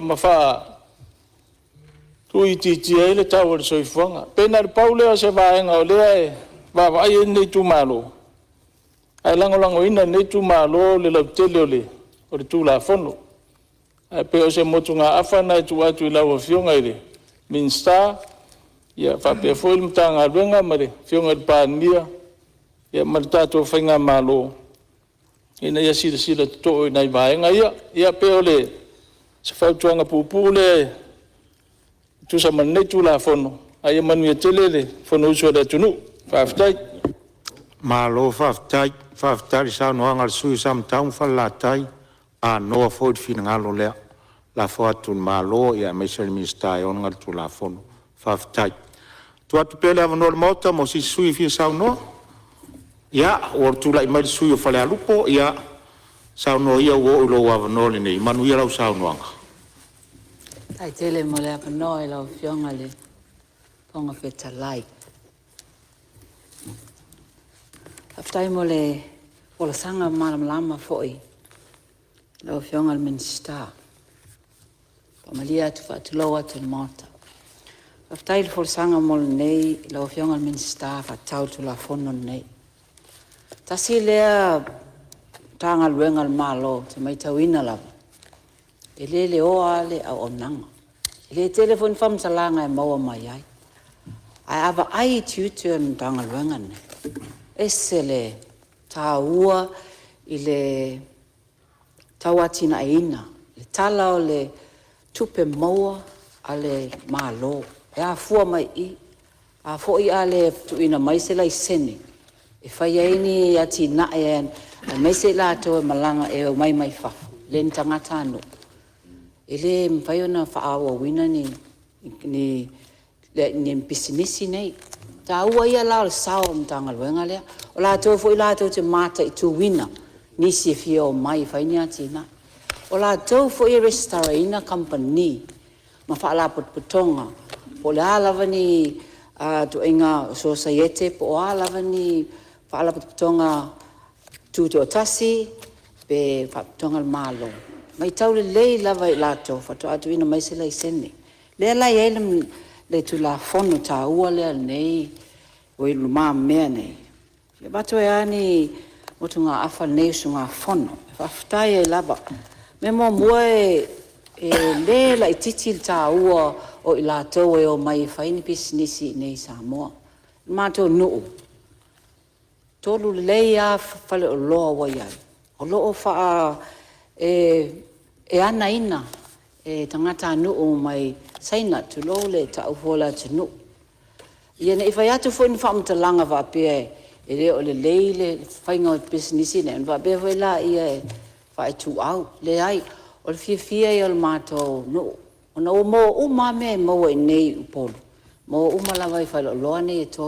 ma faatuuitiitia ai le tau o le soifuaga. E pei na o le pau lea o se vaega o lea e vaavaai i ai lenei itumalo, ae lagolagoina e lenei itumalo le lautele o le Tulafono. Ae pei o se motugaafa lena e tuu atu i lau Afioga i le Minisita faapea foi le Matagaluega ma le Afioga i le Palemia ma le tatou faigamalo, ina ia silasila totoa i nai vaega ia. Ia pei o se fautuaga puupuu lea e tusa ma lenei Tulafono, ae ia manuia tele le Fonousu a le atunuu. Faafetai. Malo faafetai, faafetai i le saunoaga a le sui usufono mo Samatau ma Falelatai, anoa foi le finagalo lea, lafo atu i le Malo aemaise o le Minisita e ona le Tulafono. Faafetai. Tuu atu pea le avanoa o le Maota mo se isi sui usufono e fia saunoa. Ia, ua tulai mai le sui usufono mo Falealupo. Ia, saunoa ia ua oo i lou avanoa lenei. Manuia lau saunoaga. Faafetai tele mo le avanoa i lau Afioga i le Fofoga Fetalai. Faafetai mo le folasaga malamalama foi i lau Afioga i le Minisita. E faamalie atu ma faatulou atu i le Maota. Faafetai i le folasaga lau Afioga i le Minisita faatatau i le Tulafono lenei. Tasi lea Matagaluega a le Malo ou te matauina lava, E le leoa lava le auaunaga, e le tele foi ni faamatalaga e maua mai ai. Ae a vaai i tiute o le Matagaluega lenei, e ese le taua i le tauatiaeina le tala o le tupe maua a le Malo e afua mai i i. A foi a le tuuina mai se laisene e fai ai ni atinae aemaise i latou e omai mai fafo e le o ni tagatanuu, e le mafai ona faaauauina ni pisinisi nei. O le taua ia la o le sao o le Matagaluega lea. O latou foi latou te mataituina nisi e fia omai e fai ni atinae. O latou foi e resitalaina kamupani ma faalapotopotoga po o le a lava ni ituaiga sosiaete po o a lava ni faalapotopotoga tutoatasi pe faalapotopotoga a le Malo, e matau lelei lava e i latou faatoa tuuina mai se laisene. O lea la e i ai le Tulafono taua lea i lenei ua i lumamea nei, e avatu ai lava ni motugaafa a lenei usugafono, e faafetai ai lava. O le mea muamua e le laitiiti le taua o i latou e omai e fai ni pisinisi i inei i Samoa. O le matou nuu, e 3 lelei lava faleoloa ua i ai, o lo o e ana e tagatanuu mai Saina, tulou le tau fua o le atunuu. Ina ne i fai atu foi ni faamatalaga faapea e le o lelei le faiga o pisinisi nei, ona faapea foi lea e faaituau. Leai, o le fiafia ia o le matou nuu, ona ua maua uma lava mea e maua i inei i Upolu, e maua uma lava i faleoloa nei e 3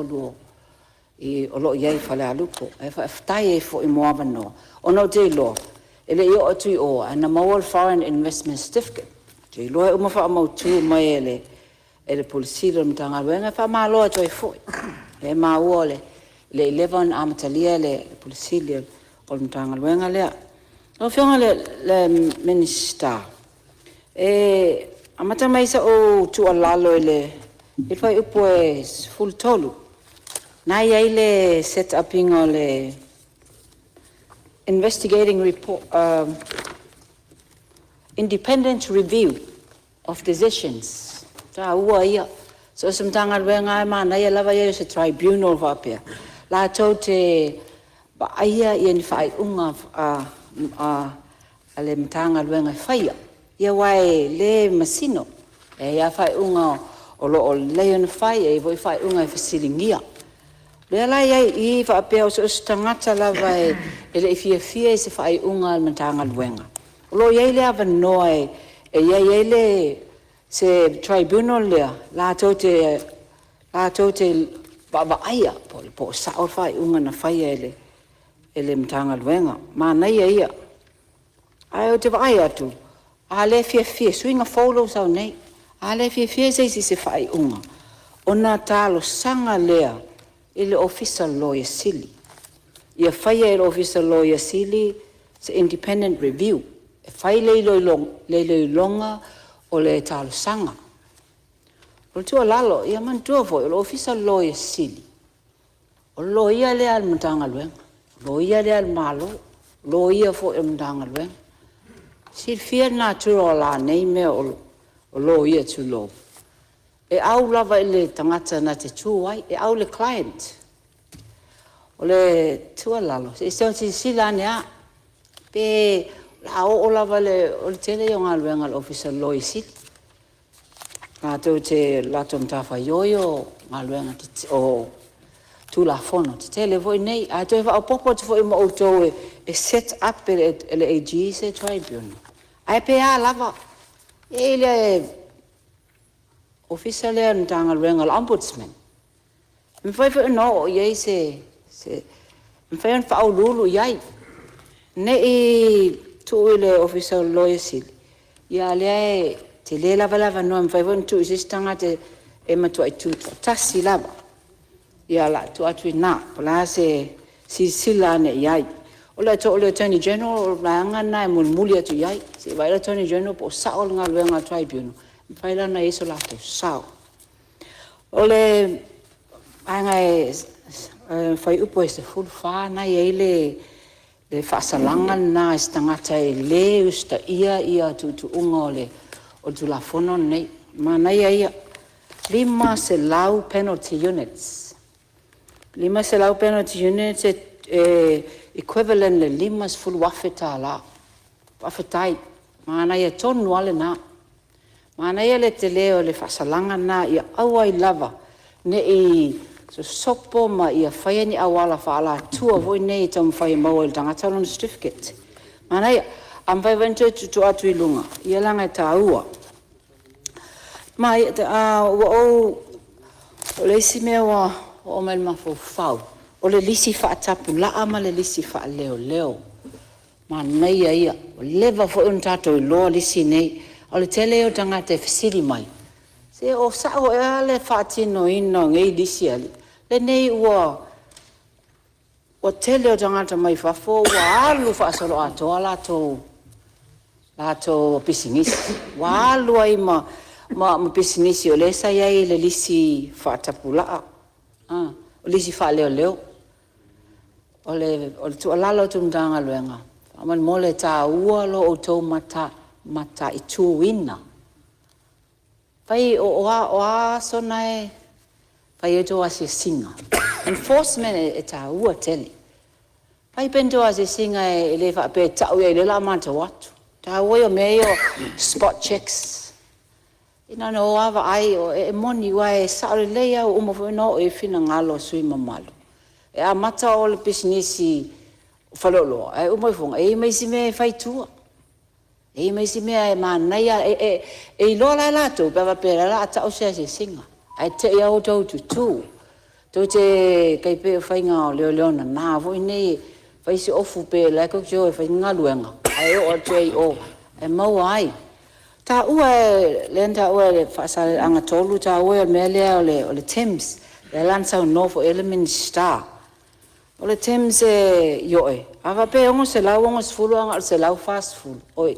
o lo o i ai i Falealupo. Ae faafetai ai foi mo avanoa, ona ou te iloa e le i oo atu i o, ae na maua le foreign investment certificate. Ou te iloa e uma faamautu mai e le Ofisa Sili o le Matagaluega, e faamalo atu ai foi. O lea e maua e le i leva ona amatalia le Ofisa Sili o le Matagaluega lea. Lau Afioga i le Minisita, e amata mai sau tuualalo i le fuaiupu 13, lena e i ai le set up ina o le investigating independent review of decisions. O le taua ia, so o se Matagaluega lava e manaia lava le i ai o se tribunal faapea latou te vaaia ni faaiuga a le Matagaluega e faia, aua e le masino, e i ai lava faaiuga o lo o lelei ona fai, e i ai foi faaiuga e fesiligia. O lea la e i ai i i faapea so o se tagata lava e le i fiafia i se faaiuga a le Matagaluega, o lo o i ai le avanoa e i ai ai se tribunal lea latou te vaavaaia po o sao le faaiuga na faia e le Matagaluega. Manaia ia. Ae ou te vaai atu, a le fiafia, suiga fou lea ua sau nei, a le fiafia se isi i se faaiuga, ona talosaga lea i le Ofisa o le Loia Sili, ia faia e le Ofisa o le Loia Sili se independent review, e fai le iloiloga o le talosaga. O le tuualalo, ia manatua foi o le Ofisa o le Loia Sili, o le loia lea a le Matagaluega, o le loia lea a le Malo, o le loia foi a le Matagaluega. E silafia le natura o a nei mea o loia tulou, e au lava i le tagata na te tu ai, e au i le client. O le tuualalo, se i silasila ane lava, pe o le a oo lava i le… o le tele ia o galuega a le Ofisa o le Loia Sili, o le latou matafaioi o galuega o Tulafono tetele foi nei. Ae toe faaopoopo atu foi ma outou e set up e le AG se tribunal, ae pe a lava, e i ai le Ofisa lea o le Matagaluega o le Ombudsman, e mafai foi ona oo i ai se… e mafai ona faauluulu i ai, ne i tuu i le Ofisa o le Loia Sili, a o lea e tele lava le avanoa e mafai foi ona tuu i se isi tagata e matuai tutoatasi lava. Ia o le a tuu atu i ina po o le a se silasila ane i ai. O le Attorney General o le vaega lena e mulimuli atu i ai, se i vaai le Attorney General po o sao le galuega a le tribunal, ona mafai lea ona i ai so latou sao. O le fuaiupu 14 lena e i ai le… le faasalaga lena i se tagata e le usitaia tuutuuga o le Tulafono lenei. Manaia ia, 500 penalty units, 500 penalty units e equivalent i le $50,000. Faafetai, manaia tonu lava lena. Manaia le tele o le faasalaga lena ia aua ai lava ne i sosopo ma ia faia ni auala faaalatua foi nei e taumafai e maua ai e le tagata lona certificate. Manaia. A mafai foi ona toe tuutuu atu i luga, ia leaga e taua. Ma ua ou… O le isi mea ua oo mai i le mafaufau, o le lisi faatapulaa ma le lisi faaleoleo. Manaia ia, ua leva foi ona tatou iloa lisi nei. O le tele ia o tagata e fesili mai, se o sao ea le faatinoina o nei lisi a alii? Lenei ua tele o tagata mai fafo ua alu faasoloatoa latou pisinisi, ua alu ai ma pisinisi o lea sa i ai i le lisi faatapulaa, lisi faaleoleo. O le tuualalo atu i le Matagaluega, faamolemole e taua lo outou mataituina. O a aso na e fai ai a outou asiasiga? Enforcement e taua tele. Fai pea ni tou asiasiga e le faapea e tau i ai o lea o le a matou o atu. O le taua ia o mea ia o spot checks, na ona o lava vaai, e moni aua e sao lelei lava ua uma foi ona oo i ai finagalo o sui usufono mamalu, e amata o le pisinisi faleoloa ae uma ifoga e i ai ma isi mea e fai i tua. E i ai ma isi mea e manaia, e iloa la e latou pe a faapea o lea o le a tau se asiasiga, ae te i lava ua outou tutu. Tou te tai pei o faiga o leoleo nana foi nei e fai si ofu pei o la e tou te o e fai ni galuega ae oo atu ai i o e maua ai. Lea na taua e Faasaleleaga 3 le taua ia o le mea lea o le TIMS, lea la na saunoa foi i ai le Minisita. O le TIMS, ioe, a faapea e $660 ae na o le $140, oi,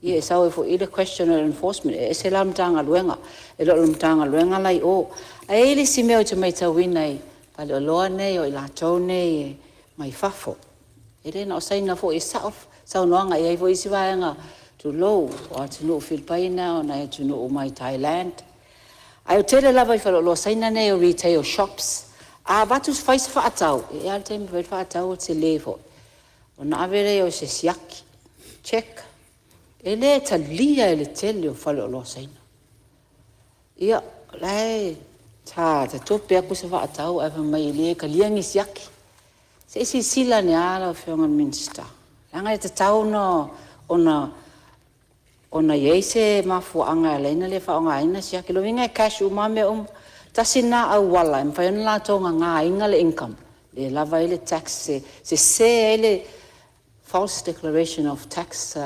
ia e sau ai foi i i le question o le enforcement. E ese la le Matagaluega, e le o le Matagaluega la i o. Ae i ai le isi mea ou te matauina i faleoloa nei o i latou nei mai fafo, e le na o Saina foi, e sao saunoaga, e i ai foi isi vaega, tulou, o atunuu o Filipaina, o nai atunuu mai Thailand. Ae tele lava i faleoloa Saina nei o retail shops, a avatu fai se faatau, e i ai lava le taimi e fai ai le faatau ua tele foi, ona ave lea o se siaki, check. E le talia e le tele o faleoloa Saina. Ia, o la e sa tatope atu se faatau ae fai mai e le talia ni siaki. Se i silasila ane lava lau Afioga i le Minisita, leaga e tatau ona i ai se mafuaaga e ala ai ona le faaaogaina siaki. O lona uiga e cash uma lava mea uma. Tasi lena auala e mafai ona latou nanaina le income e le lava ai le tax, e sese ai le false declaration of tax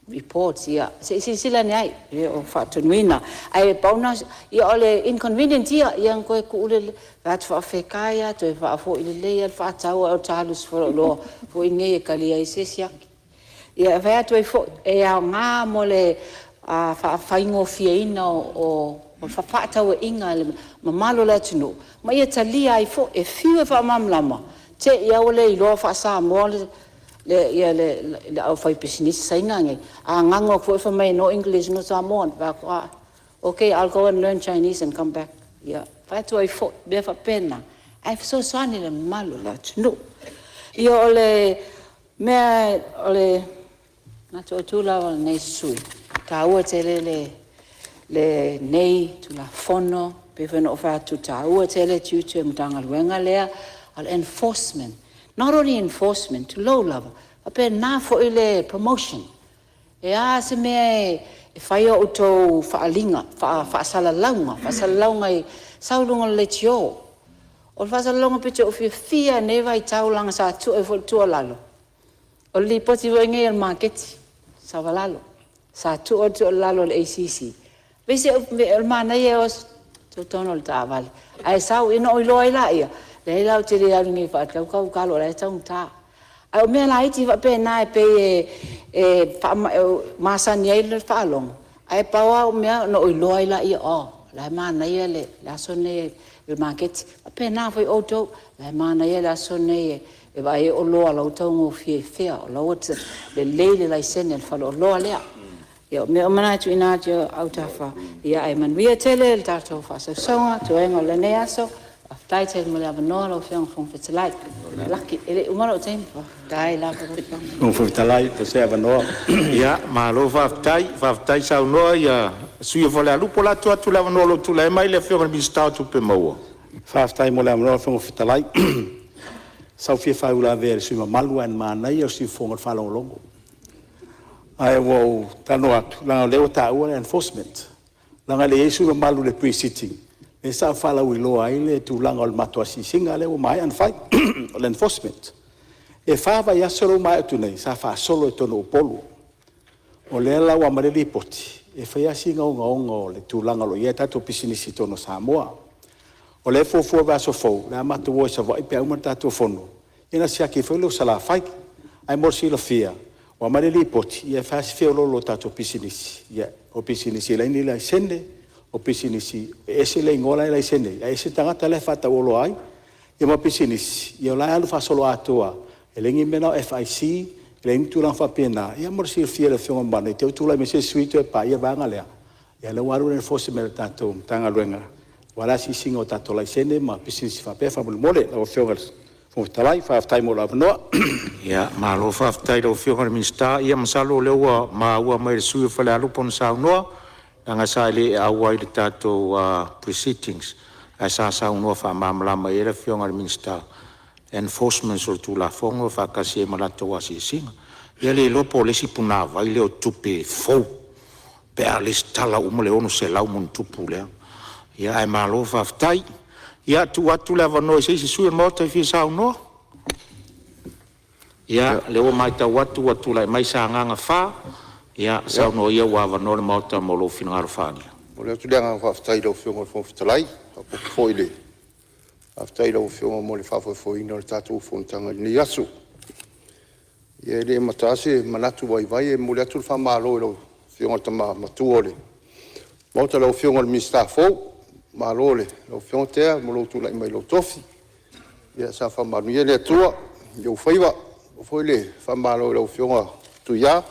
reports. Ia se i silasila ane ai, e le o faatonuina. Ae pau lena, ia o le inconvenient ia, ia ona toe tuu lea, fai atu faafekai lava toe faafoi lelei lava le faatau a o ta alu i se faleoloa foi nei e talia ai se siaki. Ia e fai atu ai foi, e aoga mo le faafaigofieina o fefaatauaiga a le mamalu o le atunuu, ma ia talia ai foi. E fiu e faamalamalama, te i lava ua le iloa faa-Samoa le aufaipisinisi Saina nei, a gagau atu foi fai mai no English no Samoan. Ou fai atu, a, okay I'll go and learn Chinese and come back. Ia, e fai atu ai foi, mea faapena, ae fesoasoani i le mamalu o le atunuu. Ia, o le mea o le manatu autu lava o lenei sui usufono, e taua tele lenei Tulafono. E pei foi ona ou fai atu, e taua tele tiute o le Matagaluega lea, a o le enforcement, not only enforcement, tulou lava, e faapena foi le promotion. O le a se mea e fai a outou faaaliga faasalalauga, faasalalauga sau i luga o le leitio. O le faasalalauga aupito i fiafia lava i lenei vaitau leaga sa tuu ai foi le tuualalo, o le lipoti foi lenei a le maketi Savalalo, sa tuu ai le tuualalo a le ACC, o le manaia ia o le totonu o le taavale, ae sau, ia ona ou iloa ai lea, leai la ou te le alu nei e faatau tau talo o la e taugata. A o mea laiti faapena e pei e masani ai le faalogo, ae pau lava au mea, ona ou iloa ai lea, oh, la e manaia le aso lenei i le maketi. E faapena foi outou, o la e manaia le aso lenei e vaai ai oloa o la e ua taugofie i fea, o la ua lelei le laisene a le faleoloa lea. Ia o mea uma na e tuuina atu i ou autafa, ae manuia tele le tatou faasausauga toega o lenei aso. Faafetai tele mo le avanoa lau Afioga i le Fofoga Fetalai. Laki, e le i uma lou taimi? Faafetai lava. Ia malo faafetai, faafetai saunoa i le sui usufono mo Falealupo. O le a tuu atu le avanoa o lo o tulai mai le Afioga i le Minisita o Tupe Maua. Faafetai mo le avanoa lau Afioga i le Fofoga Fetalai. Sa ou fia faauilavea i le sui usufono mamalu, ae manaia o le siufofoga o le faalogologo. Ae ua ou talanoa atu leaga o lea ua taua le enforcement, leaga e le i i ai le sui usufono mamalu i le Pre-Sitting lea sa ou faalauiloa ai le tulaga o le matou asiasiga lea ua maea ona fai, o le enforcement. E fa vaiaso lea ua maea atu nei sa faasolo i totonu o Upolu. O lea la ua aumai le lipoti, e fai lava sina ogaoga o le tulaga o lo o i ai a tatou pisinisi i totonu o Samoa. O lea e fuafua i le vaiaso fou o le a matou o ai i Savaii pe a uma le tatou fono ia ona siaki ai foi lea o Salafai. Ae mo le silafia ua aumai le lipoti, ia e fai lava si feoloolo o tatou pisinisi, o pisinisi e leai ni laisene, o pisinisi e ese le igoa la e laisene ai ae ese le tagata la e faatau oloa ai, ia ma pisinisi o la e alu faasoloatoa lava, e leai ni mea na o FIC, leai ni tulaga faapena. Ia mo le silafia e le Afioga mamalu, ne i te i ua tulai mai se isi sui usufono toe paia le vaega lea, ia o lea ua alu le enforcement a le tatou Matagaluega aua le asiasiga o tatou laisene ma pisinisi faapea faamolemole lau Afioga i le Fofoga Fetalai. Faafetai mo lou avanoa. Ia malo faafetai i lau Afioga i le Minisita. Ia masalo o lea ua maua mai e le sui usufono mo Falealupo ana saunoa, leaga sa e le auai i le tatou pre-sitting ae sa saunoa faamalamalama i ai le Afioga i le Minisita i enforcement o le Tulafono faatasi ai ma latou asiasiga. Ia le iloa po o le isi punavai lea o tupe fou pe a resitala uma le 600+ lea. Ia ae malo faafetai. Ia, tuu atu le avanoa i se isi sui usufono o le Maota e fia saunoa. Ia, lea ua matau atu ua tulai mai Sagaga 4, ia saunoa ia ua avanoa le Maota mo lou finagalo faaalia. E momoli atu le agaga faafetai i lau Afioga i le Fofoga Fetalai, faapea foi le faafetai i lau Afioga mo le faafoefoeina o le tatou fonotaga i lenei aso. Ia e le amata lava se manatu vaivai e momoli atu le faamalo i lau Afioga i le Tama Matua o le Maota lau Afioga i le Minisita fou. Malo i lau Afioga Tea mo lou tulai mai i lou tofi. Ia saga faamanuia le Atua i ou faiva. Faapea foi le faamalo i lau Afioga Tuia,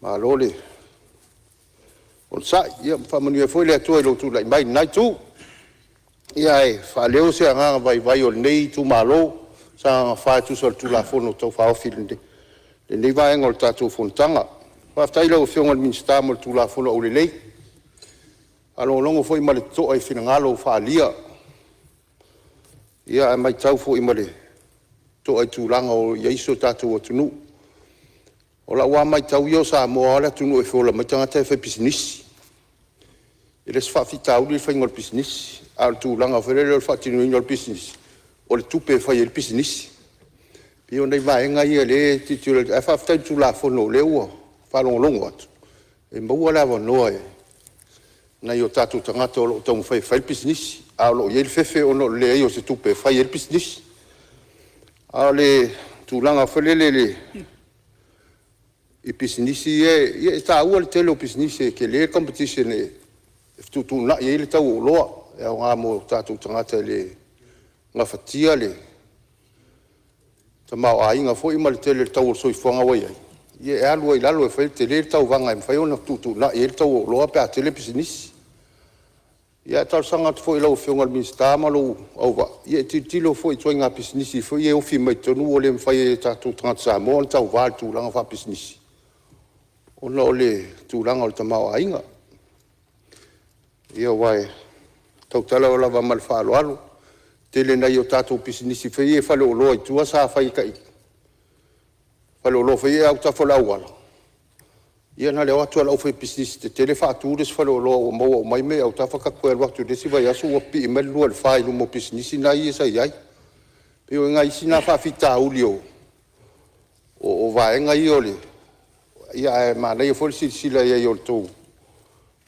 malo le onosai. Ia faamanuia foi le Atua i lou tulai mai i lena itu. Ia, ae faaleo se agaga vaivai o lenei itumalo Sagaga 4 e tusa o le Tulafono Tau Faaofi i lenei vaega o le tatou fonotaga. Faafetai i lau Afioga i le Minisita mo le Tulafono aulelei. E faalogologo foi ma le totoa i finagalo ua faaalia, ae matau foi ma le totoa i tulaga o i ai si o tatou atunuu. O lau lava matau ia o Samoa lava le atunuu e feola mai tagata e faipisinisi. E le o se faafitauli le faiga o le pisinisi, a o le tulaga foi lele o le faatinoina o le pisinisi, o le tupe e fai ai le pisinisi. E pei o nai vaega ia o lea e tilotilo i ai, ae faafetai i le Tulafono o lea ua faalogologo atu e maua le avanoa e nai o tatou tagata o lo o taumafai e fai pisinisi, a o lo o i ai le fefe ona o le leai o se tupe e fai ai le pisinisi. A o le tulaga foi lele i pisinisi ia, e taua le tele o pisinisi e tele le competition e fetuutuunai ai le tau o oloa e aoga mo tatou tagata e le gafatia le tamaoaiga foi ma le tele o le tau o le soifuaga ua i ai, ia e alu ai i lalo, e tele le tauvaga e mafai ona fetuutuunai ai le tau o oloa pe a tele pisinisi. Ae talosaga atu foi i lau Afioga i le Minisita ma lou auvaa e tilotilo foi i ituaiga pisinisi foi ia e ofi mai totonu ua le mafai e tatou tagata Samoa ona tauva i le tulaga faapisinisi ona o le tulaga o le tamaoaiga. Ia aua e tautala lava ma le faaaloalo, e tele i nai a tatou pisinisi foi ia faleoloa i tua sa fai tai faleoloa foi ia i autafa o le auala, ia na o le o atu lava o le aufaipisinisi tetele faatu le isi faleoloa ua maua uma ai mea i autafa, ta te toe alu atu i le isi vaiaso ua pipii mai le 2 i le 4 i luma o pisinisi la ia sa i ai. E pei o nai isi na faafitauli o vaega ia, ae manaia foi le silasila i ai o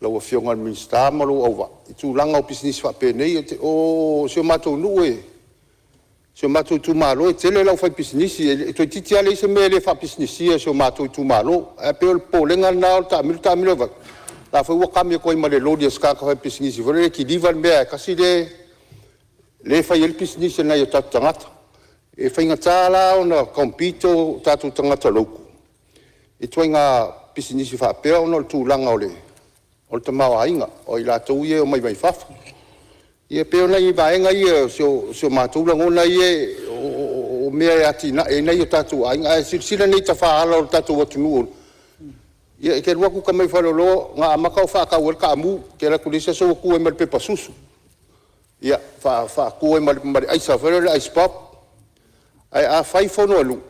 lau Afioga i le Minisita ma lou auvaa i tulaga o pisinisi faapenei. O si o matou nuu, si o matou itumalo e tele le aufaipisinisi, toeitiiti lava leai se mea e le faapisinisia i si o matou itumalo. Ae pei o le popolega lena o le taamilo taamilo la foi ua kami atu ai ma le loli a se tagata faipisinisi foi lele e kiliva le mea e tasi lea e fai ai le pisinisi a nai o tatou tagata. E faigata la ona compete o tatou tagata local i ituaiga pisinisi faapea ona o le tulaga o le tamaoaiga o i latou ia e omai mai fafo. Ia pei o nai vaega ia o si o matou lagona ia o mea e atiae ai nai o tatou aiga. Ae silasila nei i tafaala o le tatou atunuu, ia e te alu atu uta mai faleoloa na amata ona faatau ai le taamu, e te alu atu i le isi aso ua tu ai ma le pepa susu, ia, faatu ai ma le aisa foi lea o le ice pop. Ae a fai fono a nuu,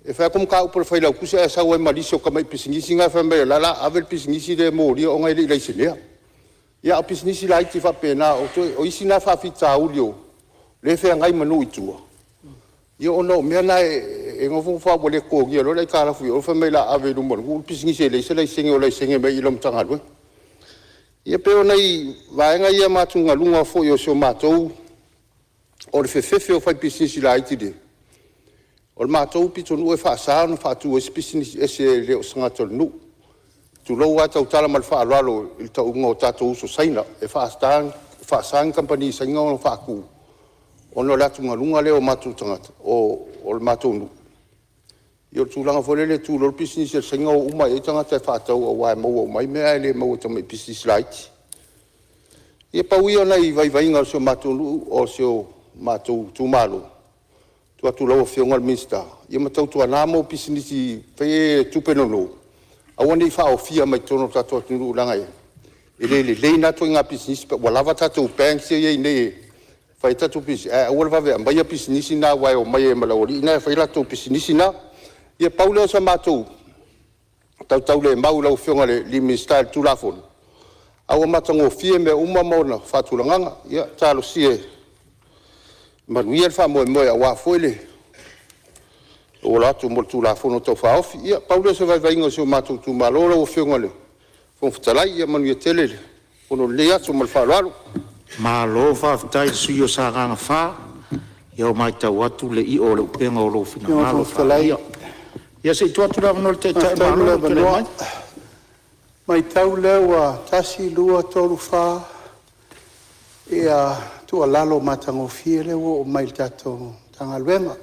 e fai atu mataupu a le Failautusi ae sau ai ma lisi o tamai pisinisi na fai mai o la e o le a ave le pisinisi lea e molia ona e le i laisenea. Ia a o pisinisi laiti faapena, o isi na faafitauli o lea e feagai ma nuu i tua, ona o mea na e nofonofo lava ua le totogia loa le aitalafu i o fai mai o le a ave i luma o le nuu le pisinisi e leai se laisene o laisene mai i lau Matagaluega. Ia pei o nai vaega ia ma atugaluga foi o si o matou… O le fefefe o faipisinisi laiti. O le matou pitonuu e faasa ona faatu ai se pisinisi ese e le o se tagata o le nuu, tulou lava, e tautala ma le faaaloalo i le tauga o tatou uso Saina, e faasa ni kamupani Saina ona faatu ona o le atugaluga lea o matou tagata o le matou nuu i le tulaga foi lele e tu loa le pisinisi a le Saina o uma lava i ai tagata e faatau aua e maua uma ai mea ae le maua e tamai pisinisi laiti. Ia pau ia o nai vaivaiga o si o matou nuu, o si o matou itumalo e tuu atu i lau Afioga i le Minisita, ia ma tautuana ma pisinisi foi nei tupe nono aua ne i faaofia mai totonu o le tatou atunuu leaga e le lelei na ituaiga pisinisi ua lava tatou banks lea e i ai nei e fai ai tatou pisinisi, ae aua le vave aumaia pisinisi na aua e omai ai ma le aualii na e fai latou pisinisi na. Ia pau lea o se matou tautaulemau i lau Afioga i le Minisita i le Tulafono, ae ua matagofie mea uma ma ona faatulagaga. Ia talosia ia manuia le faamoemoe aua foi le auala atu mo le Tulafono Tau Faaofi. Ia pau lea o se vaivaiga o si o matou itumalo lau Afioga i le Fofoga Fetalai. Ia manuia tele le fono i lenei aso. Ma le faaaloalo. Malo faafetai i le sui usufono mo Sagaga 4. Ia ua matau atu le i'o o le upega o lou finagalo faaalia. Ia se i tuu atu le avanoa i le Taitai o le Malo lou le tulai avanoa. mai. Matau lea ua tasi, lua, tolu, fa tuualalo matagofie lea ua oo mai i le tatou Matagaluega.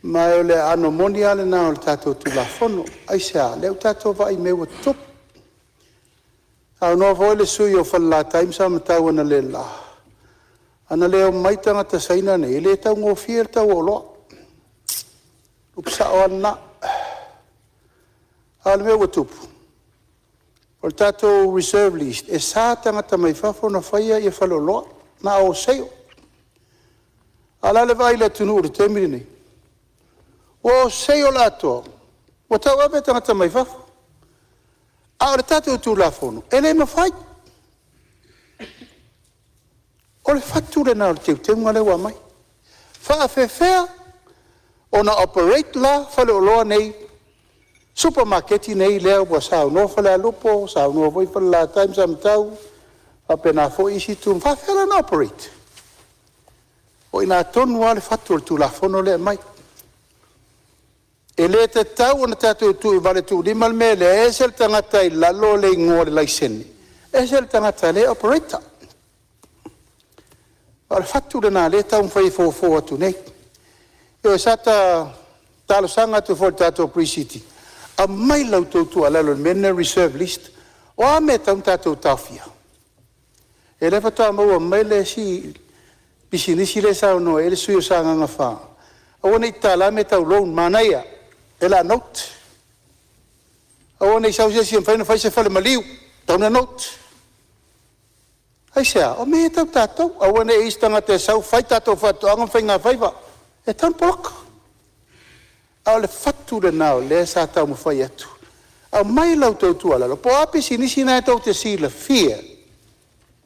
Ma o le aano moni lava lena o le tatou Tulafono. Aisea? Lea ua tatou vaai i mea ua tutupu. Saunoa foi le sui usufono mo Falelatai ma Samatau analeila, ana le omai tagata Saina nei, e le taugofie le tau o oloa. O le upu sao lava lena. A o le mea ua tupu, o le tatou reserve list, e sa tagata mai fafo ona faia faleoloa, na o wholesale. A o le a le vaai a le atunuu i le taimi lenei? Ua wholesale atoa, ua tauave e tagata mai fafo. A o le tatou Tulafono, e le mafai. O le fatu lena o le teuteuga lea ua aumai. E faapefea ona operate la faleoloa nei, supamakeki nei lea ua saunoa Falealupo, saunoa foi Falelatai ma Samatau, faapena foi isi itu, e faapefea la ona operate? O i ina tonu lava le fatu o le Tulafono lea e aumai. E le tatau ona tatou tuivaletuulima le mea lea, e ese le tagata e i lalo le igoa o le laisene, ese le tagata o lea e operate. O le fatu lena o lea e taumafai e fofo atu nei. Ioe, sa ta talosaga atu foi i le tatou Pre-Sitting, aumai la outou tuualalo i le mea lenei o le reserve list. O a mea e tatau ona tatou taofia? Ia lea faatoa maua mai le isi pisinisi lea e saunoa i ai le sui usufono mo Sagaga 4, aua ne i tatala mea tau loan, manaia o le a note. Aua ne i sau se isi e mafai ona fai se falemaliu, tatau ona note. Aisea? O mea ia tau tatou, aua ne i i ai se tagata e sau fai tatou faatoaga ma faigafaiva, e tatau ona poloka. A o le fatu lena o lea sa taumafai atu, aumai la outou tuualalo, po o a pisinisi na tou te silafia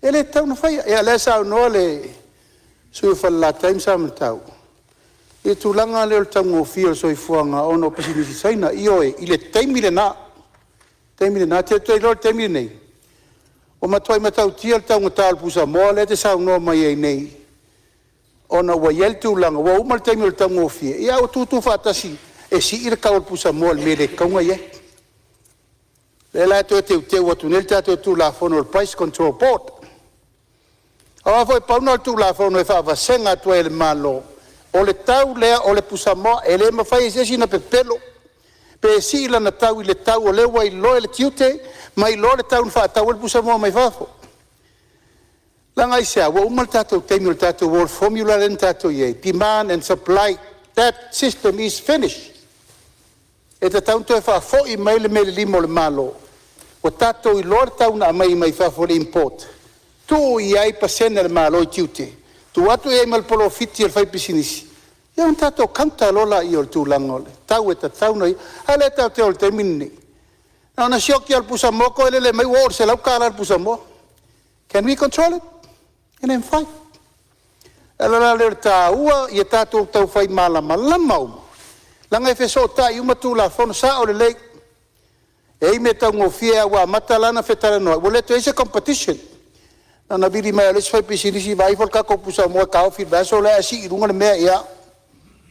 e le tatau ona faia. Ia o lea e saunoa le sui usufono mo Falelatai ma Samatau i le tulaga lea o le taugofie o le soifuaga ona o pisinisi Saina. Ioe, i le taimi lena, ou te iloa o le taimi lenei, ua matuai matautia le taugata o le pusamoa lea e te saunoa mai ai nei ona ua i ai le tulaga ua uma le taimi o le taugofie, ae ua tutu faatasi e sii le tau o le pusamoa i le mea e le tatau ona i ai. Lea la e toe teuteu atu nei le tatou Tulafono o le Price Control Board. Aua foi pau lena o le Tulafono e faavasega atu ai e le Malo o le tau lea o le pusamoa, e le mafai e se isi ona pepelo pe sii lana tau i le tau o lea ua iloa e le Tiute ma iloa le tau na faatau ai le pusamoa mai fafo. Leaga aisea? Ua uma le tatou taimi o le tatou o i le formula lea na tatou i ai, demand and supply, that system is finish. E tatau ona toe faafoi mai le mea i le lima o le Malo, ua tatou iloa le tau na aumai mai fafo le import, tuu i ai pasene a le Malo i tiute, tuu atu i ai ma le polofiti a le faipisinisi, ia ona tatou counter loa lea o le tulaga o le tau e tatau ona i ai. A lea tatou te o i le taimi lenei, na ona sioki lava o le pusamoa toe lele mai ua oo i le $100 le pusamoa. Can we control it? E le mafai. O le ala la lea o le taua ia tatou taufai malamalama uma, leaga e fesootai uma Tulafono. E sao lelei, e i ai mea taugofie ae ua amata la ona fetalanoai ua le toe i ai se competition. Na ona vili mai lava o le isi faipisinisi vaai ifo le tatou pusamoa e taofi i le vaiaso lea ae sii i luga le mea, ia,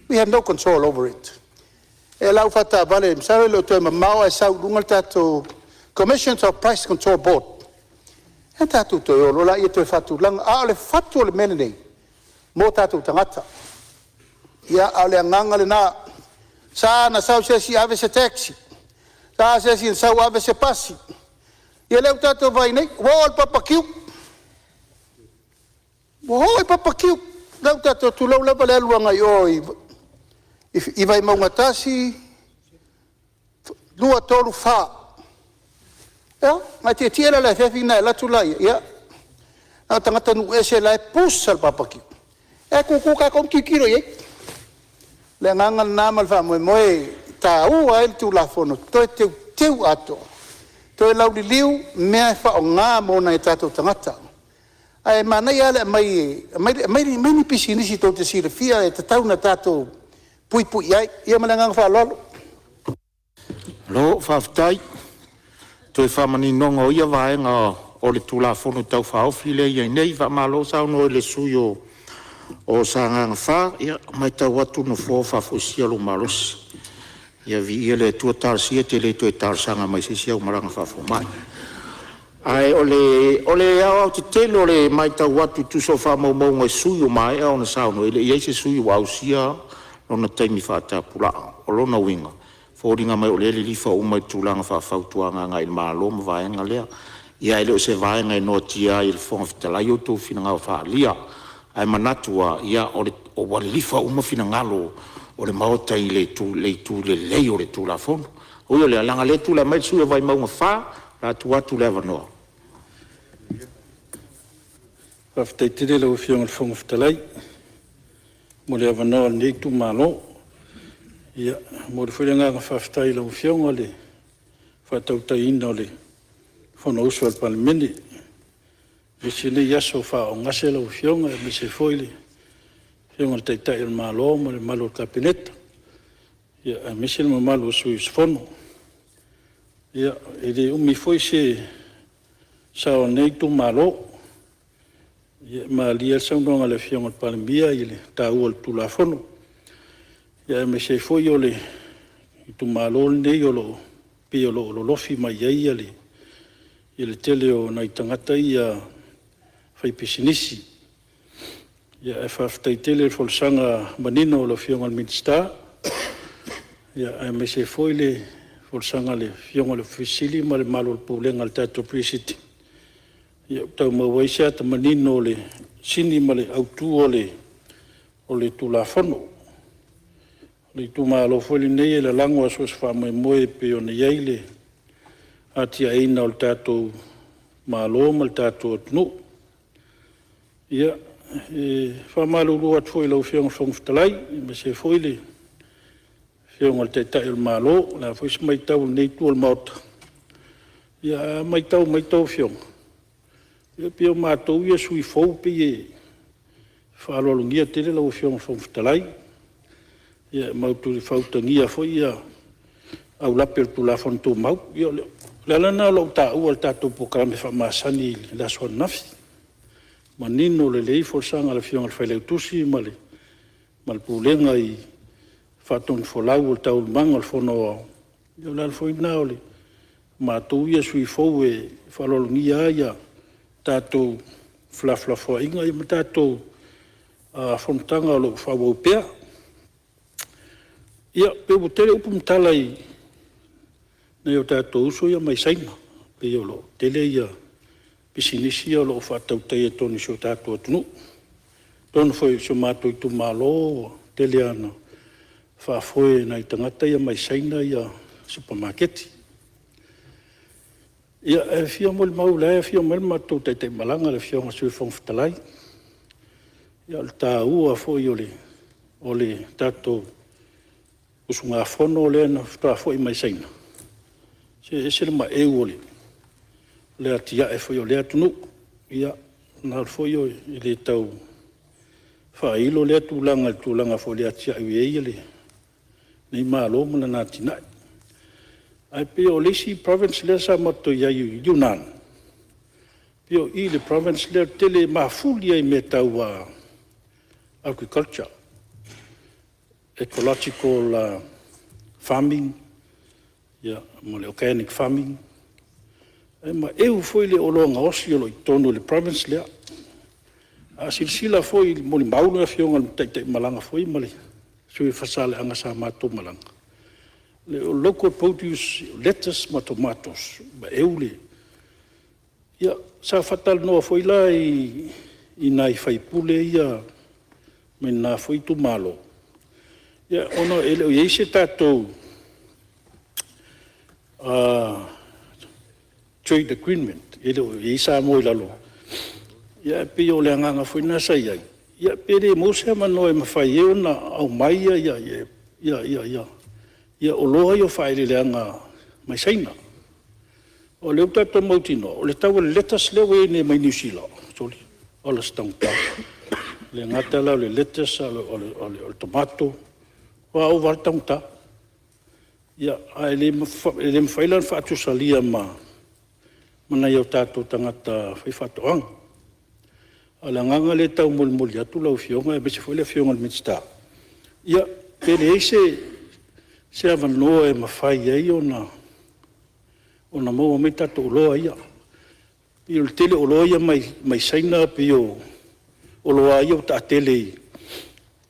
we have no control over it. O le a ou faataavale masalo e le o toe mamao ae sau i luga le tatou Commission of Price Control Board, ona tatou toe o loa lea toe faatulaga. A o le fatu o le mea lenei, mo tatou tagata. Ia, a o le agaga lena, e sa ona sau se isi ave se tax, sa se isi na sau ave se pasi, ia lea ua tatou vaai nei, ua oo i le barbecue, ua oo i le barbecue. Lea ua tatou, tulou lava le alu agai o i Vaimauga 1, 2, 3, 4. Ia, ona e tietie lea i le afiafi ona e alu atu lea, ia, na o tagatanuu ese la e pusa le barbecue. Ae tutu tatou ma tilotilo i ai. O le agaga lena ma le faamoemoe e taua ai le Tulafono Toe Teuteu atoa, toe lauliliu mea e faaaoga mo nai o tatou tagata. Ae manaia lava le aumai, aumai ni pisinisi tou te silafia e tatau ona tatou puipui iai. Ia ma le agaga faaaloalo. Malo faafetai i le toe faamaninoga o ia vaega o le Tulafono Tau Faaofi lea ua i ai nei. Faamalo saunoa i le sui usufono mo Sagaga 4. Ia, ua matau atu le Nofoa ua faafoisia lou malosi. Ia viia le Atua, talosia e te le toe talosaga mai i se isi au malaga faafomai. Ae o le aoaotetele o le matau atu tusa o faamaumauga i sui usufono ua maea ona saunoa, e le i i ai se sui usufono ua ausia lona taimi faatapulaa. O lona uiga e foliga mai o lea e lilifa uma i le tulaga faafautuaga agai le Malo ma vaega lea. Ia ae le o se vaega e noatia ai e le Fofoga Fetalai outou finagalo faaalia, ae manatu lava ia ua lilifa uma finagalo o le Maota i le itu lelei o le Tulafono. Ui o lea, leaga o lea e tulai mai le sui usufono mo Vaimauga 4, o le a tuu atu le avanoa. Faafetai tele i lau Afioga i le Fofoga Fetalai mo le avanoa o lenei itumalo. Ia, e momoli foi le agaga faafetai i lau Afioga i le faatautaiina o le Fonousu a le Palemene, aemaise lenei aso faaaogase lau Afioga aemaise foi le Afioga i le Taitai o le Malo ma le mamalu o le Kapeneta, aemaise le mamalu o sui usufono. Ia, e le umi foi se sao o lenei itumalo. Ia, e malie lava le saunoaga a le Afioga i le Palemia i le taua o le Tulafono, aemaise ai foi o le itumalo lenei e pei o lo o lolofi mai i ai le tele o nai tagata ia faipisinisi. Ae faafetai tele i le folasaga manino a lau Afioga i le Minisita, aemaise foi le folasaga a le Afioga i le Ofisa Sili o Pulega ma le mamalu o le Pulega o le tatou Pre-Sitting, ua tau maua ai se ata manino o le sini ma le autu o le Tulafono. O le itumalo foi lenei e lalago lava so o se faamoemoe pei ona i ai le atiaeina o le tatou Malo ma le tatou atunuu. Ia, e faamalulu atu foi i lau Afioga i le Fofoga Fetalai, aemaise foi le Afioga i le Taitai o le Malo, o le a foi se matau a lenei Itu o le Maota, ae a matau mai a outou afioga, e pei o matou ia o sui usufono fou e pei e faaaloalogia tele lau Afioga i le Fofoga Fetalai, e matou te faautagia foi aulape o le Tulafono Tumau. Ia o le ala lena o lou taua o le tatou polokalame faamasani i le aso ananafi, manino lelei le folasaga a le Afioga i le Failautusi ma le Pulega i faatonufolau o taualumaga o le Fono Aoao. Ia o le ala foi lena o le matou ia sui usufono fou e faaaloalogia lava tatou felafolafoaiga ma tatou fonotaga o lo o faaauau pea. Ia, pei ua tele upu ma tala i nai o tatou uso ia mai Saina, pei o lo o tele pisinisi ia o lo o faatautai i si o tatou atunuu. Atonu foi o si o matou itumalo ua tele lava ina faafoe e nai tagata ia mai Saina supamaketi. Ia, e fia molimau o la e afio mai le matou taitaimalaga le Afioga i le Sui Fofoga Fetalai, ia o le taua foi o le tatou usugafono lea na faatoa foi mai Saina, se e ese le maeu o le atiae foi o lea atunuu. Ia e le tau faailo lea tulaga i le tulaga foi o le atiae ua i ai lenei Malo ma lana atinae. Ae pei o le isi province lea sa matou i ai i Yunnan, pei o i le province lea e tele, e mafuli lava i mea tau agriculture, ecological farming ma le organic farming. E maeu foi le oloa gaosi o lo o i totonu o le province lea. A silasila foi, molimau le afioga i le taitaimalaga foi ma le sui usufono o Faasaleleaga sa matou malaga, o local produce, o lettuce ma tomatoes, e maeu le… Ia, sa faatalanoa foi la i nai sui usufono ia mai lena foi itumalo, ona e le o i ai se tatou trade agreement, e le o i ai Samoa i lalo, ae pei o le agaga foi lena sa i ai, ia pe le maua se avanoa e mafai ai ona aumai oloa ia o faaeleeleaga mai Saina. Aua o lea ua tatou mautinoa, o le tau o le lettuce lea ua i ai nei mai Niu Sila, sole, ola se taugata. E le gata la o le lettuce a o le tomato, ua ova lava le taugata. Ae le mafai la ona faatusalia ma nai o tatou tagata faifaatoaga. A o le agaga lea e taumolimoli atu lau Afioga aemaise foi le Afioga i le Minisita, ia pe leai se avanoa e mafai ai ona maua mai tatou oloa ia. E pei o le tele o oloa ia mai Saina pei o oloa lava ia ua taatele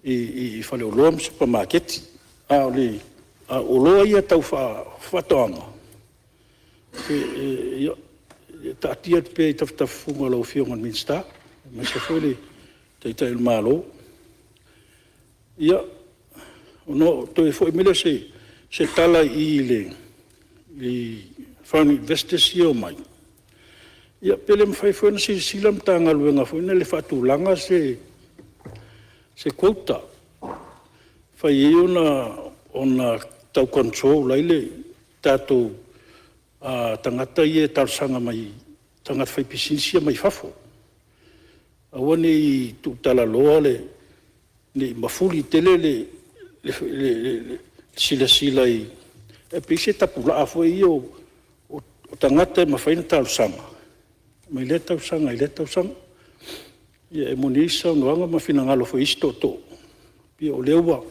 i faleoloa ma supamaketi. A o oloa ia tau faatoaga, ia, e taatia atu pea i tafatafa o lau Afioga i le Minisita aemaise foi le Taitai o le Malo. Ia, ona toe foi mai lea o se tala i foreign investors ia e omai, ia pe le mafai foi ona silasila le Matagaluega foi lele e faatulaga se quota e mafai ai ona tau control ai le tatou tagata ia e talosaga mai, tagata faipisinisi ia mai fafo. Aua ne i tuutalaloa ne i mafuli tele le silasila i… pe i ai se tapulaa foi lea o tagata e mafai ona talosaga mai lea tausaga i lea tausaga. Ia e moni ai saunoaga ma finagalo foi o isi tootoo, ia o lea ua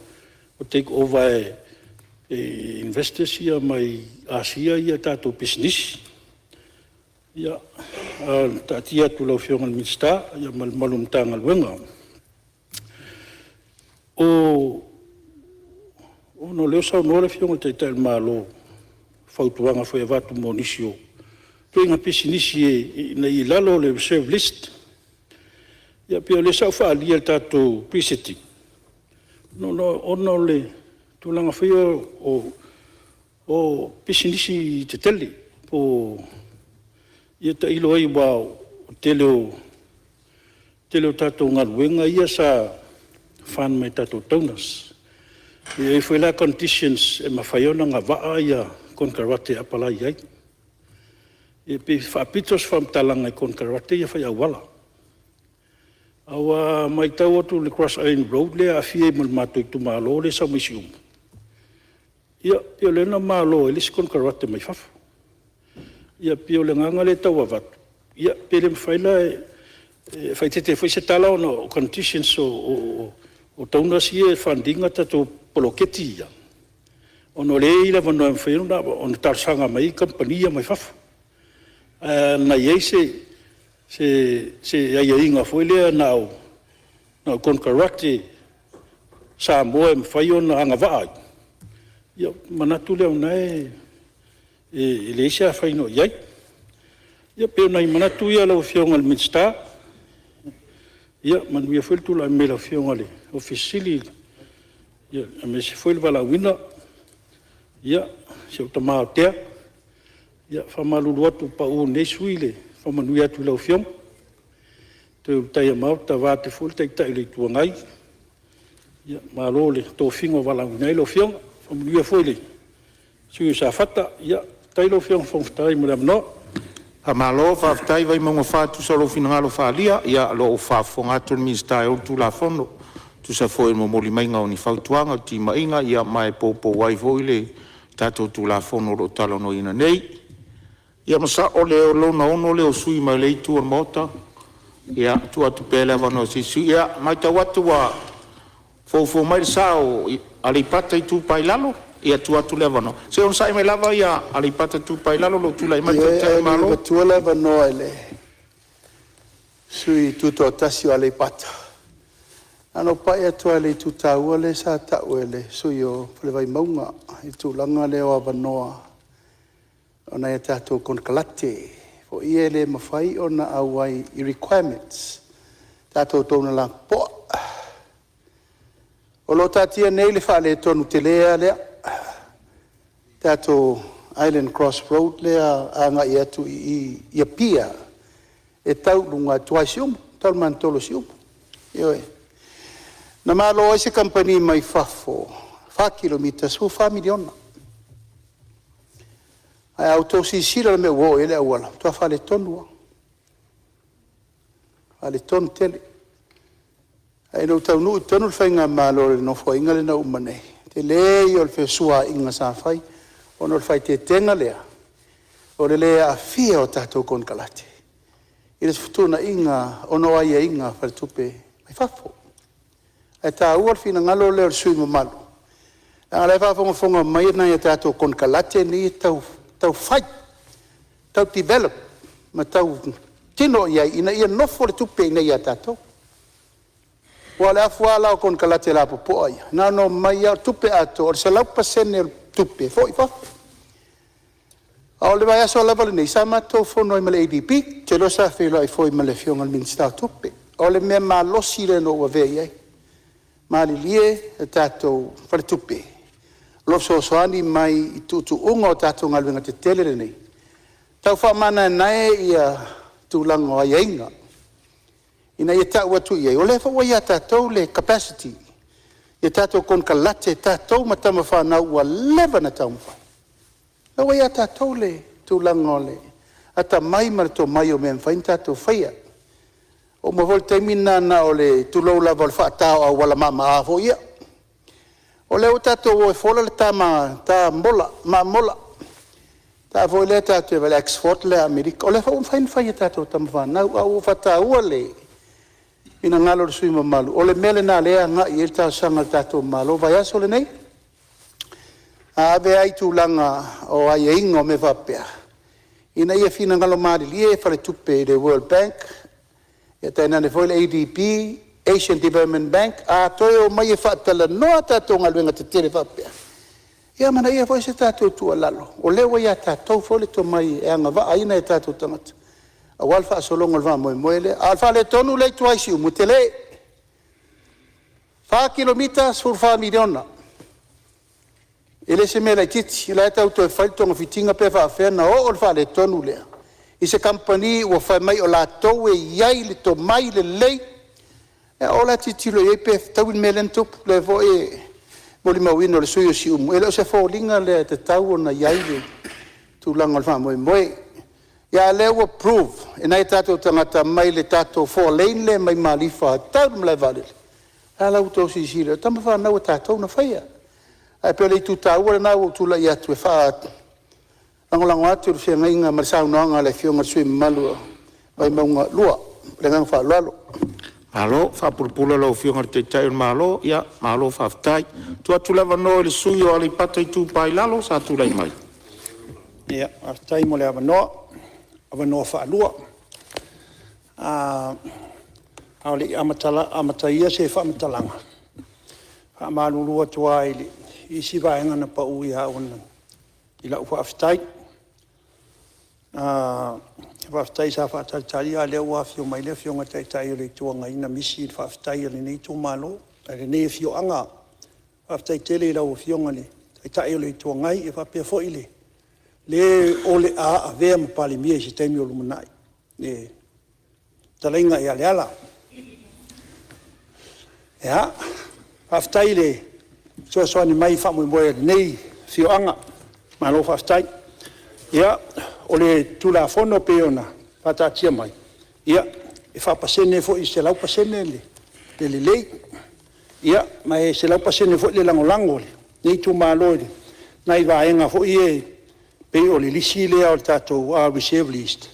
take over e investors ia mai Asia tatou pisinisi. Ia, ae taatia atu i lau Afioga i le Minisita ma le mamalu o le Matagaluega. Ona o lea ua saunoa le Afioga i le Taitai o le Malo i fautuaga foi e avatu mo nisi o ituaiga pisinisi ina ia i lalo o le reserve list. Ia pei o lea sa ou faaalua i le tatou Pre-Sitting, ona o le tulaga foi lea o pisinisi tetele. Ia tailo i ai aua o le tele o tatou galuega ia sa fund mai tatou donors. E i ai foi la conditions e mafai ai ona agavaa konekarate e apalai ai. Ia pei e faapito se faamatalaga i konekarate ia fai auala. Aua a matau atu i le cross island road lea e aafia ai ma le matou itumalo lea e sau mai Siumu, ia pei o lea na malo ai le isi konekarate mai fafo. Ia pei o le agaga lea e tau avatu, ia pe le mafai la e faaeteete foi se tala ona o conditions o donors ia e fund ina tatou poloketi ia, Ona o lea e i ai le avanoa e mafai ai ona talosaga mai ai kamupani ia mai fafo. Ae ana i ai se aiaiga foi lea na o konekarate Samoa e mafai ona agavaa ai, ia ona manatu lea o lena e leai se afaina o i ai. Ia pei o nai manatu ia lau Afioga i le Minisita. Ia manuia foi le tulai mai o lau Afioga i le Ofisa Sili o Pulega, aemaise foi le valaauina. Ia, si ou tama o Tea, ia e faamalulu atu, pau i lenei sui usufono le faamanuia atu i lau Afioga. Toe Ulutaia Maota vaeatu foi le Taitai o le Itu Agai, malo i le tofiga ua valaauina ai lau Afioga. Faamanuia foi i le sui usufono o Safata. Faafetai lau Afioga i le Fofoga Fetalai mo le avanoa. Faamalo faafetai Vaimauga 4 e tusa o lou finagalo faaalia. Ia o lo o faafofoga atu le Minisita e ou le Tulafono e tusa foi o le molimoliga o ni fautuaga, o timaiga ma e poupou ai foi le tatou Tulafono o lo o talanoaina nei. Ia masalo o le lona 6 lea o sui usufono mai lea itu o le Maota. Ia, e tuu atu pea le avanoa i se isi sui usufono. Ia, matau atu ua foufou mai le sa o Aleipata Itupa i Lalo. Ia, tuu atu le avanoa. Se i onosai mai lava Aleipata Itupa i Lalo o lo o tulai mai le Taitai o le Ioe, ae le i Malo. avatua le avanoa i le sui usufono tutoatasi o Aleipata, na ona ou pai atu lava i le itu taua lea sa taua e le sui usufono o le Vaimauga i le tulaga lea o avanoa o nai a tatou konekarate foi ia e le mafai ona auai i requirements, tatou auaunaga lapopoa. O lo o taatia nei le faaletonu tele lava lea, tatou island cross road lea e agai atu i Apia e tau i luga e tuai i Siumu, tau i le maniotolo o Siumu. Ioe. Na malo ai se kamupani mai fafo e 4 kilomita e $14 miliona. Ae a outou silasila i le mea ua oo i ai le auala, ua matua faaletonu lava, faaletonu tele. Ae ina ua taunuu i totonu le faigamalo i le Nofoaiga lea na uma nei, o le tele ia o le fesuaaiga sa fai, ona o le faaeteetega lea o le le aafia o tatou konekarate i le fetuunaiga ona o aiaiga a faletupe mai fafo. Ae taua le finagalo lea o le sui usufono mamalu, leaga o la e faafogafoga mai nai a tatou konekarate nei e taufai, tau develop ma tau tino i ai ina ia nofo le tupe i inei ia tatou. Aua o le afu lava la o konekarate lapopoa ia, na ona omai lava o le tupe atoa, o le 100% o le tupe e foi i fafo. A o le vaiaso lava lenei sa matou fono ai ma le ADB, ou te iloa sa feiloai foi ma le Afioga i le Minisita o Tupe. O le mea malosi lea na ou avea i ai, malilie le tatou faletupe o lo o fesoasoani mai i tuutuuga o tatou galuega tetele nei, tau faamanaenae tulaga o aiaiga ina ia tau atu i ai, o lea foi ua ia tatou le capacity i tatou konekarate, tatou ma tamafanau ua leva ona taumafai. O lea ua ia tatou le tulaga o le atamai ma le tomai o mea e mafai ona tatou faia. Ua oo mai foi le taimi lena na o le tulou lava o le faata o auala mama'a foi ia. O lea ua tatou o e fola le ta mamola, ta foi lea tatou te vaai i le export lea a Amerika, o lea foi ua mafai ona fai e tatou tamafanau. Ae ua ou faataua le finagalo o le sui usufono mamalu, o le mea lena o lea e agai i ai le talosaga a le tatou Malo. O le vaiaso lenei, a ave lava i tulaga o aiaiga o mea faapea, ina ia finagalo malilie faletupe i le World Bank, tainane foi le ADB, Asian Development Bank, a toe omai e faatalanoa a tatou galuega tetele faapea, ia amanaia foi se tatou tuualalo, o lea ua ia tatou foi le tomai e agavaa ai nai o tatou tagata aua le faasologa o le faamoemoe lea. A o le faaletonu lea i tua i Siumu, e tele, 4 kilomita, $14 miliona. E le o se mea laitiiti, o la e tau toe fai le togafitiga pe faapefea ona oo le faaletonu lea i se kamupani ua fai mai o latou e i ai le tomai lelei. Ia o la e tilotilo i ai pe fetaui le mea lea na tupu. O lea foi e molimauina e le sui usufono o Siumu, e le o se foliga lea e tatau ona i ai le tulaga o le faamoemoe. A o lea ua approve e nai o tatou tagata mai le tatou four lane lea mai Malifa e tau i le malaevaalele, o lena la ua outou silasila, o tamafanau a tatou na faia. Ae pei o le itu taua lena ua ou tulai atu e faalagolago atu i le feagaiga ma le saunoaga a le Afioga i le sui usufono mamalu o Vaimauga 2. Ma le agaga faaaloalo. Malo faapulapula lau Afioga i le Taitai o le Malo, malo faafetai. Tuu atu le avanoa i le sui usufono mo Aleipata Itupa i Lalo sa tulai mai. Faafetai mo le avanoa, avanoa faalua. A o le i amatalia se faamatalaga, e faamalulu atu lava i isi vaega na pau ia au i lau faafetai. Faafetai sa faatalitali a o lea ua afio mai le Afioga i le Taitai o le Itu Agai na misi le faafetai a lenei itumalo, a lenei afioaga. Faafetai tele i lau Afioga i le Taitai o le Itu Agai faapea foi le o le a avea ma Palemia i se taimi o lumanai, le fetalaiga ia Leala. Faafetai le fesoasoani mai i le faamoemoe o lenei afioaga, malo faafetai. Ia, o le Tulafono e pei ona faataatia mai, e faapasene foi e 100% le lelei, ma e 100% foi le lagolago a lenei itumalo i nai vaega foi ia e pei o le lisi lea o le tatou reserve list,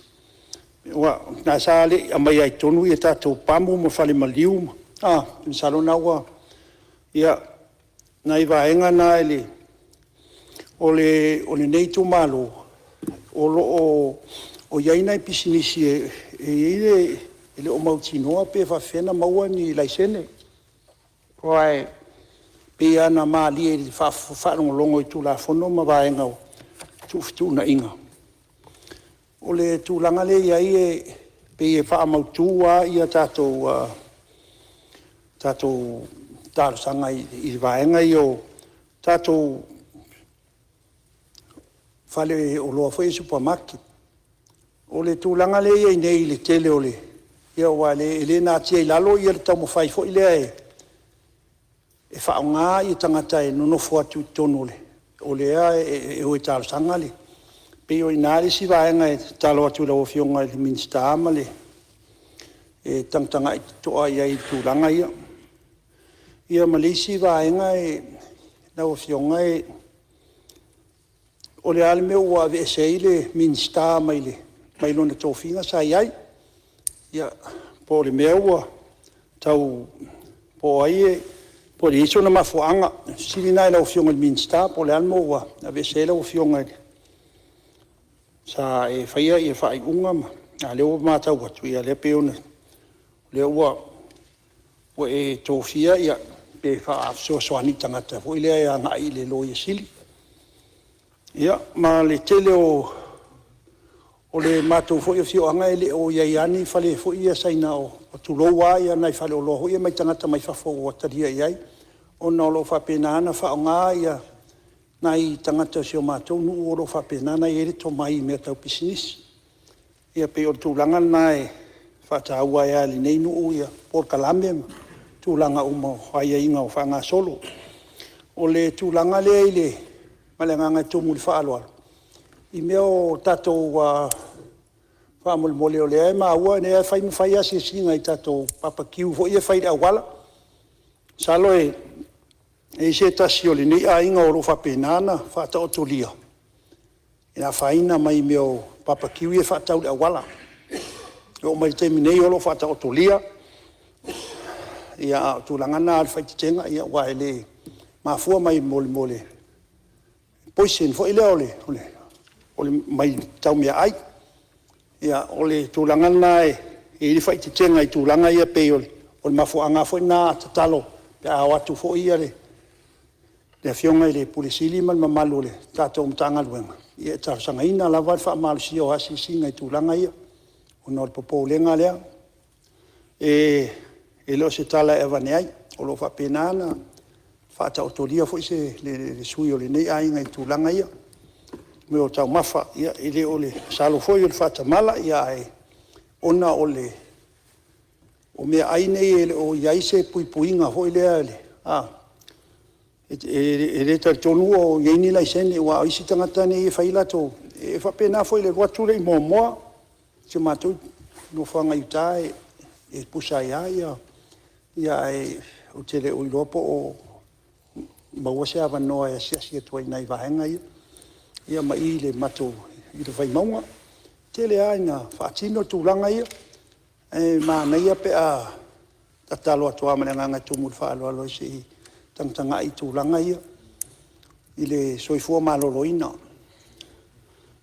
lena sa le i aumaia ai i totonu tatou pamu ma falemaliu, masalo o lena ua… Ia, o nai vaega na o lenei itumalo, o lo o i ai nai pisinisi e le o mautinoa pe faapefea ona maua ni laisene. Aua e pei lava ona malie i le faalogologo i Tulafono ma vaega o fetuunaiga, o le tulaga lea e i ai e pei e faamautu lava tatou talosaga i vaega ia o tatou faleoloa foi ia supermarket. O le tulaga lea e i ai nei i le tele o le… aua e le natia i lalo le taumafai foi lea e faaaoga tagata e nonofo atu i totonu o lea e o e talosaga. E pei o i ina le isi vaega e tatalo atu i lau Afioga i le Minisita e tagatagai totoa i ai i tulaga ia. Ia ma le isi vaega lau Afioga, o le a le mea ua aveese ai le Minisita mai lona tofiga sa i ai? Ia, po o le mea ua tau… po o ai, po o i ai sona mafuaaga. O le fesili lena i lau Afioga i le Minisita po o le a le mea ua aveese ai lau Afioga sa e faia faaiuga ma… a o lea ua matau atu, o lea pei o lea ua e tofia pe faafesoasoani i tagata foi lea e agai i le Loia Sili. Ia, ma le tele o le matou foi afioaga e le o i ai lava ni fale foi ia Saina, tulou lava nai faleoloa foi ia mai tagata mai fafo ua talia i ai, ona o lo o faapena ona faaaoga nai tagata o si o matou nuu o lo o faapena ona i ai le tomai i mea tau pisinisi. Ia pei o le tulaga lena e faataua ai lava e lenei nuu polokalame ma tulaga uma o aiaiga o faagasolo. O le tulaga lea ma le agaga e tumu i le faaaloalo i mea o tatou… faamolemole o lea e maua o lea e fai ma fai asiasiga i tatou bbq foi ia e fai i le auala. Masalo e i ai se tasi o lenei aiga o lo o faapena ona faataotolia e afaina mai mea o bbq ia e faatau i le auala. E oo mai i le taimi nei o lo o faataotolia, a o le tulaga lena o le faaeteetega, aua e mafua mai mo le poison foi lea mai tau meaai. O le tulaga lena e i ai le faaeteetega i tulaga ia pei o le mafuaaga foi lena a tatalo pe a o atu foi le Afioga i le Ofisa Sili ma le mamalu o le tatou Matagaluega, ia e talosagaina lava le faamalosia o asiasiga i tulaga ia, ona o le popolega lea. E le o se tala e avane ai, o lo o faapena ona faataotolia foi le sui usufono o lenei aiga i tulaga ia i mea o taumafa. Masalo foi o le faatamala, ae ona o meaai nei e le o i ai se puipuiga foi lea, e le talitonu o i ai ni laisene, aua o isi tagata nei e fai latou… E faapena foi i le alu atu lea i Moamoa, si o matou nofoaga i uta e pusa ai lava, ae ou te le o iloa po o maua se avanoa e asiasi atu ai i nai vaega ia, ia ma i i le Vaimauga. E tele lava ina faatino tulaga ia, ae manaia pe a Tatalo atu lava ma le agaga e tumu i le faaaloalo se i tagatagai i tulaga ia i le soifua maloloina.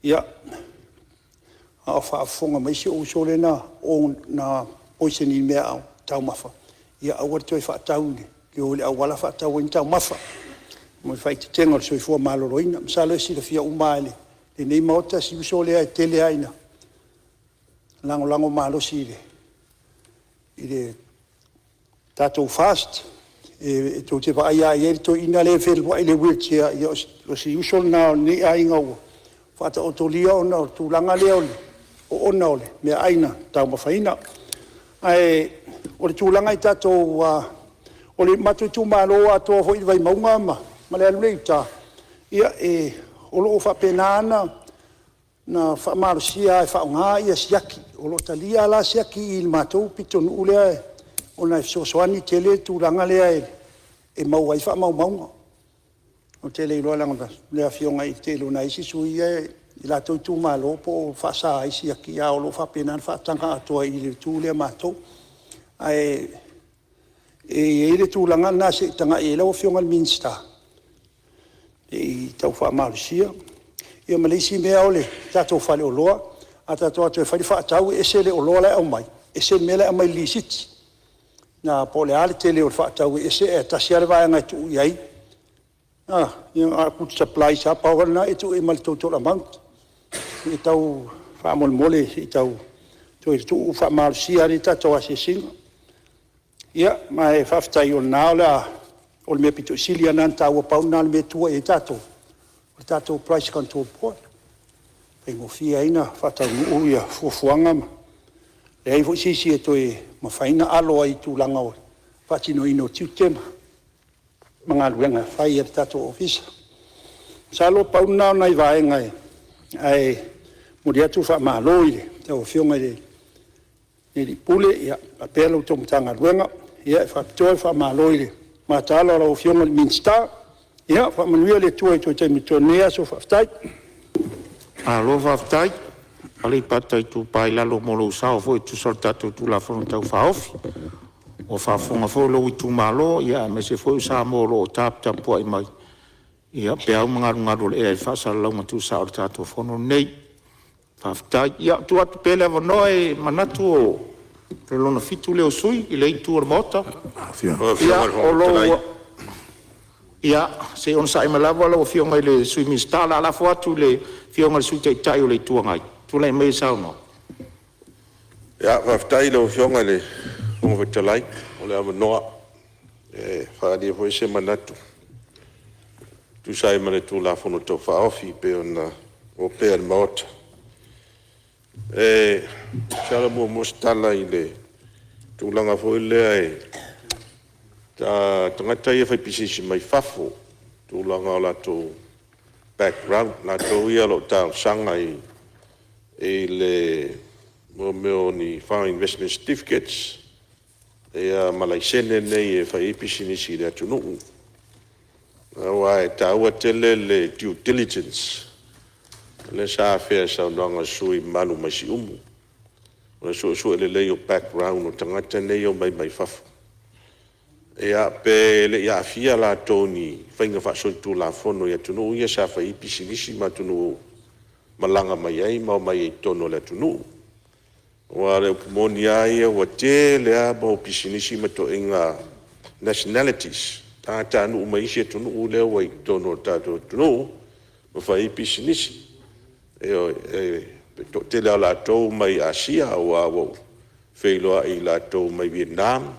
Ia, a o faafofoga mai si ou uso lea na poison i meataumafa, ia aua le toe faatau i o i le auala faatau ai ni taumafa mo le faaeteetega o le soifua maloloina. Masalo e silafia uma lava e lenei Maota si uso lea e tele lava ina lagolago malosi i le tatou FAST. Tou te vaai lava i ai i le toeaina lea e fealuai i le wheelchair, ia o si uso lena o lenei aiga ua faataotolia ona o le tulaga lea o le oona o le meaai na taumafaina. Ae o le tulaga i tatou… O le matou itumalo atoa foi i le Vaimauga ma le alu lea i uta, ia o lo o faapena lava ona faamalosia e faaaoga siaki. O lo o talia lava la siaki i le matou pitonuu lea ona e fesoasoani tele le tulaga lea e maua ai faamaumauga. Ou te le iloa leaga o le afioga i le tele o nai isi sui usufono ia i latou itumalo po o faasa ai siaki, ae o lo o faapena ona faataga atoa i le itu lea a matou. Ae i ai le tulaga lena se i tagai i ai lau Afioga i le Minisita se i tau faamalosia. Ia ma le isi mea o le tatou faleoloa, a tatou o atu e fai le faatau e ese le oloa la e aumai ese le mea la e aumai i le lisiti. Po o le a le tele o le faatau e ese ae tasi lava le vaega e tuu i ai, na o le food supplies lava pau lava lena e tuu i ai ma le total amount. Se i tau faamolemole se i tau toe tuu faamalosia le tatou asiasiga. Ia ma e faafetai o le mea aupito sili lava lena ona taua, pau lena o le mea e tua i ai tatou, o le tatou Price Control Board e faigofie ai ona faataunuu fuafuaga ma e leai foi se isi e toe mafai ona alo ai i le tulaga o le faatinoina o tiute ma galuega e fai a le tatou Ofisa. Masalo pau na o nai vaega, ae momoli atu le faamalo i lau Afioga i le Ofisa Sili o Pulega faapea la outou Matagaluega. E faapitoa le faamalo i le mataala o lau Afioga i le Minisita. Ia faamanuia le Atua i toe taimi o totoe o lenei aso. Faafetai. Malo faafetai Aleipata Itupa i Lalo mo lou sao foi e tusa o le tatou Tulafono Tau Faaofi. Ua faafofoga foi lou itumalo aemaise foi o Samoa o lo o taputapuai mai i peau ma galugalu o le ea i le faasalalauga tuusao o le tatou fono lenei. Faafetai. Ia, e tuu atu pea le avanoa, e manatu o le lona fitu lea o sui usufono i lea itu o le Maota. Ia, se i onosai mai lava lau Afioga i le Sui Minisita. O le a lafo atu i le Afioga i le Sui Taitai o le Itu Agai e tulai mai e saunoa. Ia, faafetai i lau Afioga i le Fofoga Fetalai mo le avanoa e faaalia foi se manatu e tusa ai ma le Tulafono Tau Faaofi e pei ona opea i le Maota. Masalo e muamua se tala i le tulaga foi lea i tagata ia faipisinisi mai fafo i tulaga o latou background, latou ia o lo o talosaga i mea o ni foreign investment certificates ma laisene nei e fai ai pisinisi i le atunuu. Aua e taua tele le due diligence lea sa afea i le saunoaga a le sui usufono mamalu mai Siumu. O le suesue lelei o background o tagata nei e omai mai fafo, ia pe le i aafia latou i ni faiga faasolitulafono i atunuu ia sa fai ai pisinisi ma atunuu malaga mai ai ma omai ai i totonu o le atunuu. Aua o le upu moni lava ia, ua tele lava mau pisinisi ma ituaiga nationalities, tagatanuu mai isi atunuu lea ua i totonu o le tatou atunuu ma fai ai pisinisi. Ioe. O le toatele lava o latou mai Asia aua ua ou feiloai ia i latou mai Vietnam,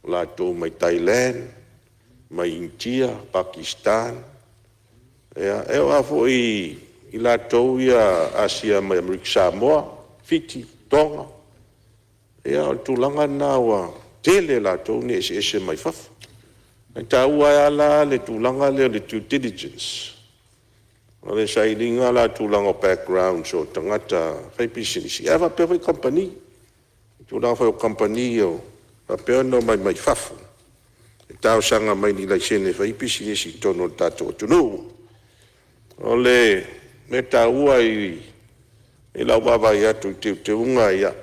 o latou mai Thailand, mai Initia, Pakistan, e oo lava foi i latou ia Asia mai Amerika Samoa, Fiti, Toga. Ia o le tulaga lena ua tele latou nei e eseese mai fafo. E taua ai lava la le tulaga lea o le due diligence, o le sailiga la o tulaga o backgrounds o tagata faipisinisi ae faapea foi kamupani. I tulaga foi o kamupani o faapea ona omai mai fafo e talosaga mai i ni laisene e fai ai pisinisi i totonu o le tatou atunuu. O le mea taua i lau vaavaai atu i teuteuga ia,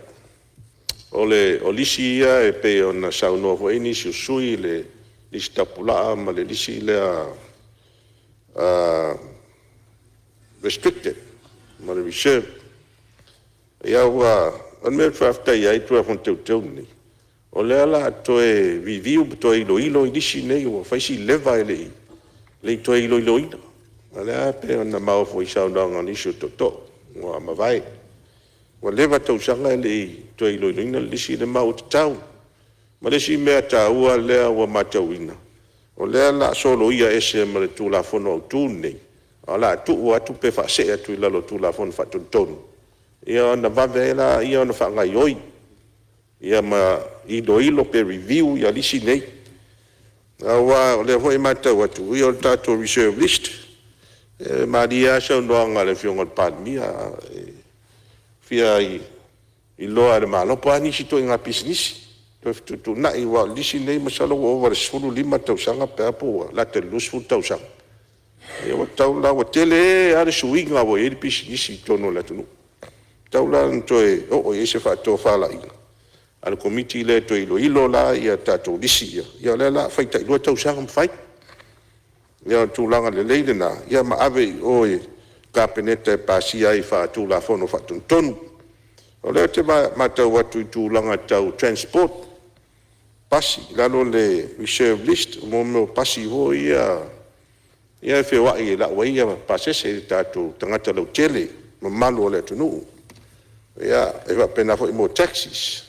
O lisi ia e pei ona saunoa foi nisi o sui usufono i le lisi tapulaa ma le lisi lea restricted ma le reserve. Ia o le mea ou te faafetai ai i le Tulafono Teuteu lenei, o lea o le a toe review ma toe iloilo lisi nei ua fai si leva e le i toe iloiloina. O lea e pei ona maua foi i saunoaga a nisi o tootoo ua mavae, ua leva tausaga e le i toe iloiloina le lisi lea, ma ua tatau. Ma le isi mea taua lea ua matauina, o lea o le a soloia ese ma le Tulafono Autu lenei, ae o le a tuu atu pe faasee atu i lalo o le Tulafono Faatonutonu, ia ona vave ai lea ona faagaoioi ma iloilo pe review lisi nei. Aua o lea foi e matau atu, o le tatou reserve list, e malie lava le saunoaga a le Afioga i le Palemia, e fia iloa e le Malo po o a nisi ituaiga pisinisi toe fetuutuunai aua o le lisi lenei masalo ua ova i le 15 tausaga pe a po ua lata i le 20 tausaga. Ia ua tatau la, ua tele lava le suiga ua i ai le pisinisi i totonu o le atunuu, e tatau la ona toe oo i ai se faatofalaiga a le Komiti lea e toe iloilo la tatou lisi ia, ia o lea o le a fai tailua tausaga ma fai. Ia o le tulaga lelei lena ma ave i o i le Kapeneta e pasia ai faatulafono faatonutonu. O lea ou te matau atu i tulaga tau transport, pasi i lalo o le reserve list, mo mea o pasi foi ia e feoai e lau ai pasese a tagata lautele, mamalu o le atunuu. E faapena foi mo taxis.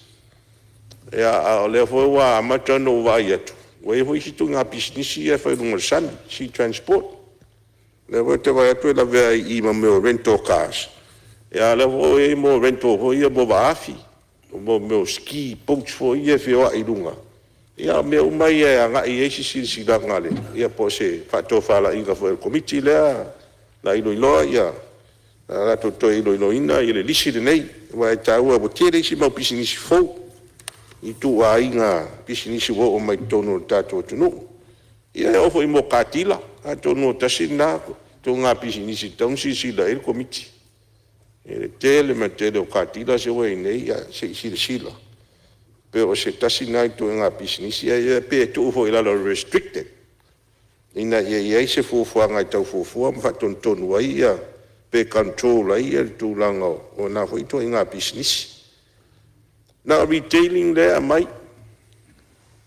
A o lea foi ua amata ona ou vaai atu ua i ai foi isi ituaiga pisinisi ia e fai i luga o le sami, sea transport. O lea foi ou te vaai atu e lavea ai i i ma mea o rental cars, a o lea foi ua i ai mea o rental foi ia mo vaa afi, mo mea o ski boats foi ia e feoai i luga. Ia o mea uma ia e agai i ai se silasilaga po o se faatofalaiga foi a le Komiti lea o le a latou toe iloiloina le lisi lenei, aua e taua ua tele isi mau pisinisi fou i ituaiga pisinisi ua oo mai totonu o le tatou atunuu. Ia e oo foi i car dealer, atonu o tasi lena ituaiga pisinisi e tatau ona silasila i ai le Komiti i le tele ma le tele o car dealers ia ua i ai nei, ia se i silasila pe o se tasi lena ituaiga pisinisi, ae pe tuu foi i lalo o le restricted ina ia i ai se fuafuaga e tau fuafua ma faatonutonu ai pe control ai le tulaga o na foi ituaiga pisinisi. Na o retailing lea e aumai.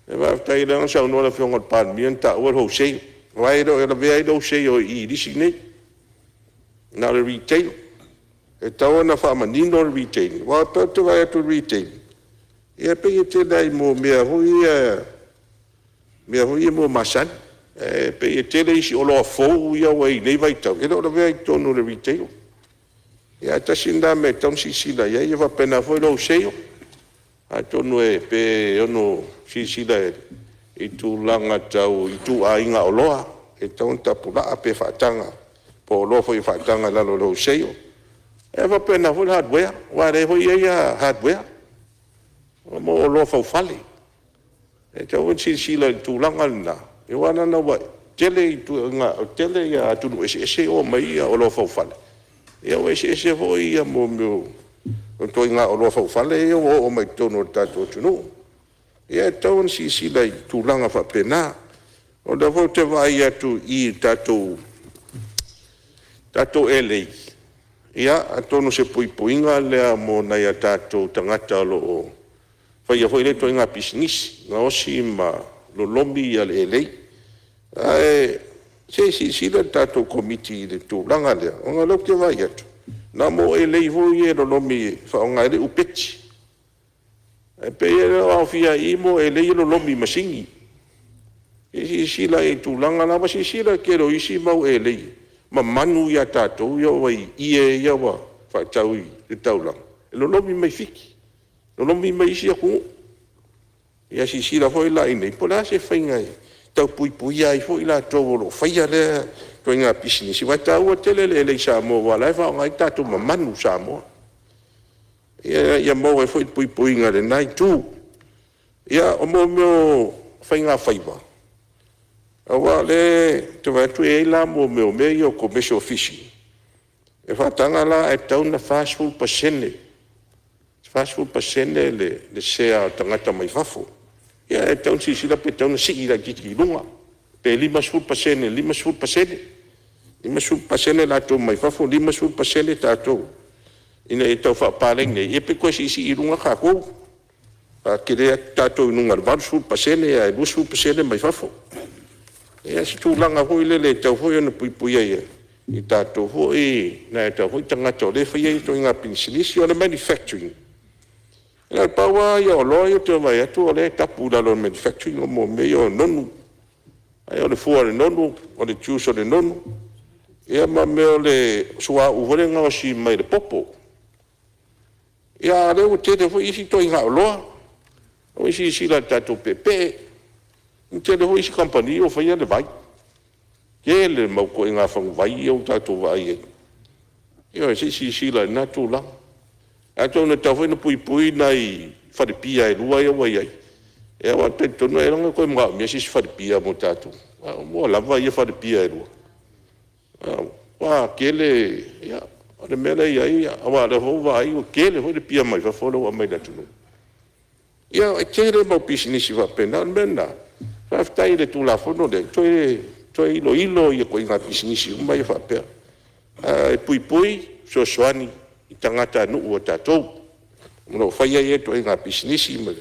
Faafetai o lea na saunoa le Afioga i le Palemia na taua le wholesale, aua e le o lavea ai le wholesale i i i lisi nei, na o le retail. E tatau ona faamanino le retail, aua o lea ou te vaai atu i le retail, e pei e tele lava i mea foi ia masani, ae pei e tele isi oloa fou ia ua i ai i lenei vaitau, e le o lavea i totonu o le retail. Ae tasi lena mea e tatau ona silasila i ai, e faapena foi le wholesale, atonu pe ono silasila i tulaga tau ituaiga oloa e tatau ona tapulaa pe faataga, po o oloa foi e faataga i lalo o le wholesale. E faapena foi le hardware, aua o lea foi e i ai hardware, mo oloa faufale. E tatau foi ona silasila i le tulaga lena, aua leaga ua tele atunuu eseese ia ua aumai ai oloa faufale, ia ua eseese foi mea o ituaiga oloa faufale ia ua oo mai totonu o le tatou atunuu. Ia e tatau ona silasila i tulaga faapena. O lea foi ou te vaai atu i le tatou elei, ia atonu o se puipuiga lea mo nai o tatou tagata o lo o faia foi lea ituaiga pisinisi, gaosi ma lolomi le elei. Ae se i silasila le tatou Komiti i le tulaga lea, ona o lea ou te vaai atu, na o elei foi ia e lolomi e faaaoga ai le upeti. Ae pei e le o aofia i i elei ia e lolomi i masini. Se i silasila i ai i le tulaga lea. Ua silasila i le tele o isi mau elei mamalu ia a tatou ia e oo i ie ia ua faatau i le taulaga, e lolomi mai Fiti, lolomi mai isi atunuu. Ia silasila foi la i inei po o le a se faiga e tau puipuia ai foi latou o lo o faia lea ituaiga pisinisi, aua e taua tele le elei Samoa aua o la e faaaoga ai tatou mamanu Samoa, ia maua ai foi le puipuiga i lena itu. Ia, o mea o faigafaiva, aua o lea ou te vaai atu e i ai la mea ia o commercial fishing, e faataga la ae tatau ona 40% 40% le sea a tagata mai fafo. Ia e tatau ona silasila pe tatau ona sii laitiiti i luga, pe 50% i le 50%, 50% latou mai fafo, 50% tatou ina ia tau faapaleni ai, ia pe toe siisii i luga tatou, faatele atu tatou i luga i le 80% ae 20% mai fafo. Ia se tulaga foi lele e tatau foi ona puipuia ai i tatou foi nai o tatou tagata o lea e faia ia ituaiga pisinisi. O le manufacturing, na o le pau lava oloa ia ou te vaavaai atu o lea e tapu i lalo o le manufacturing o mea ia o nonu. O le fua o le nonu, o le juice o le nonu, ia ma mea o le suauu foi lea e gaosi mai le popo. Ia a o lea ua tele foi isi ituaiga oloa. Ua silasila i le tatou peepee, ua tele foi isi kamupani ua faia le vai, tele le mau ituaiga faguvai ia ua tatou vaai i ai. Ioe, se i silasila i lena tulaga. Atonu e tatau foi ona puipui nai falepia e 2 ia ua i ai, aua ou te talitonu ailoga e toe manaomia se isi falepia mo tatou, ua lava ia falepia e 2. Ua tele, o le mea lea e i ai, aua o lea foi ua ou vaai ua tele foi le pia mai fafo lea ua aumai i le atunuu. Ia, e tele le mau pisinisi faapena. O le mea lena, faafetai i le Tulafono lea, e toe iloilo ituaiga pisinisi uma ia faapea, ae puipui, fesoasoani i tagatanuu o tatou o lo o faia ia ituaiga pisinisi ma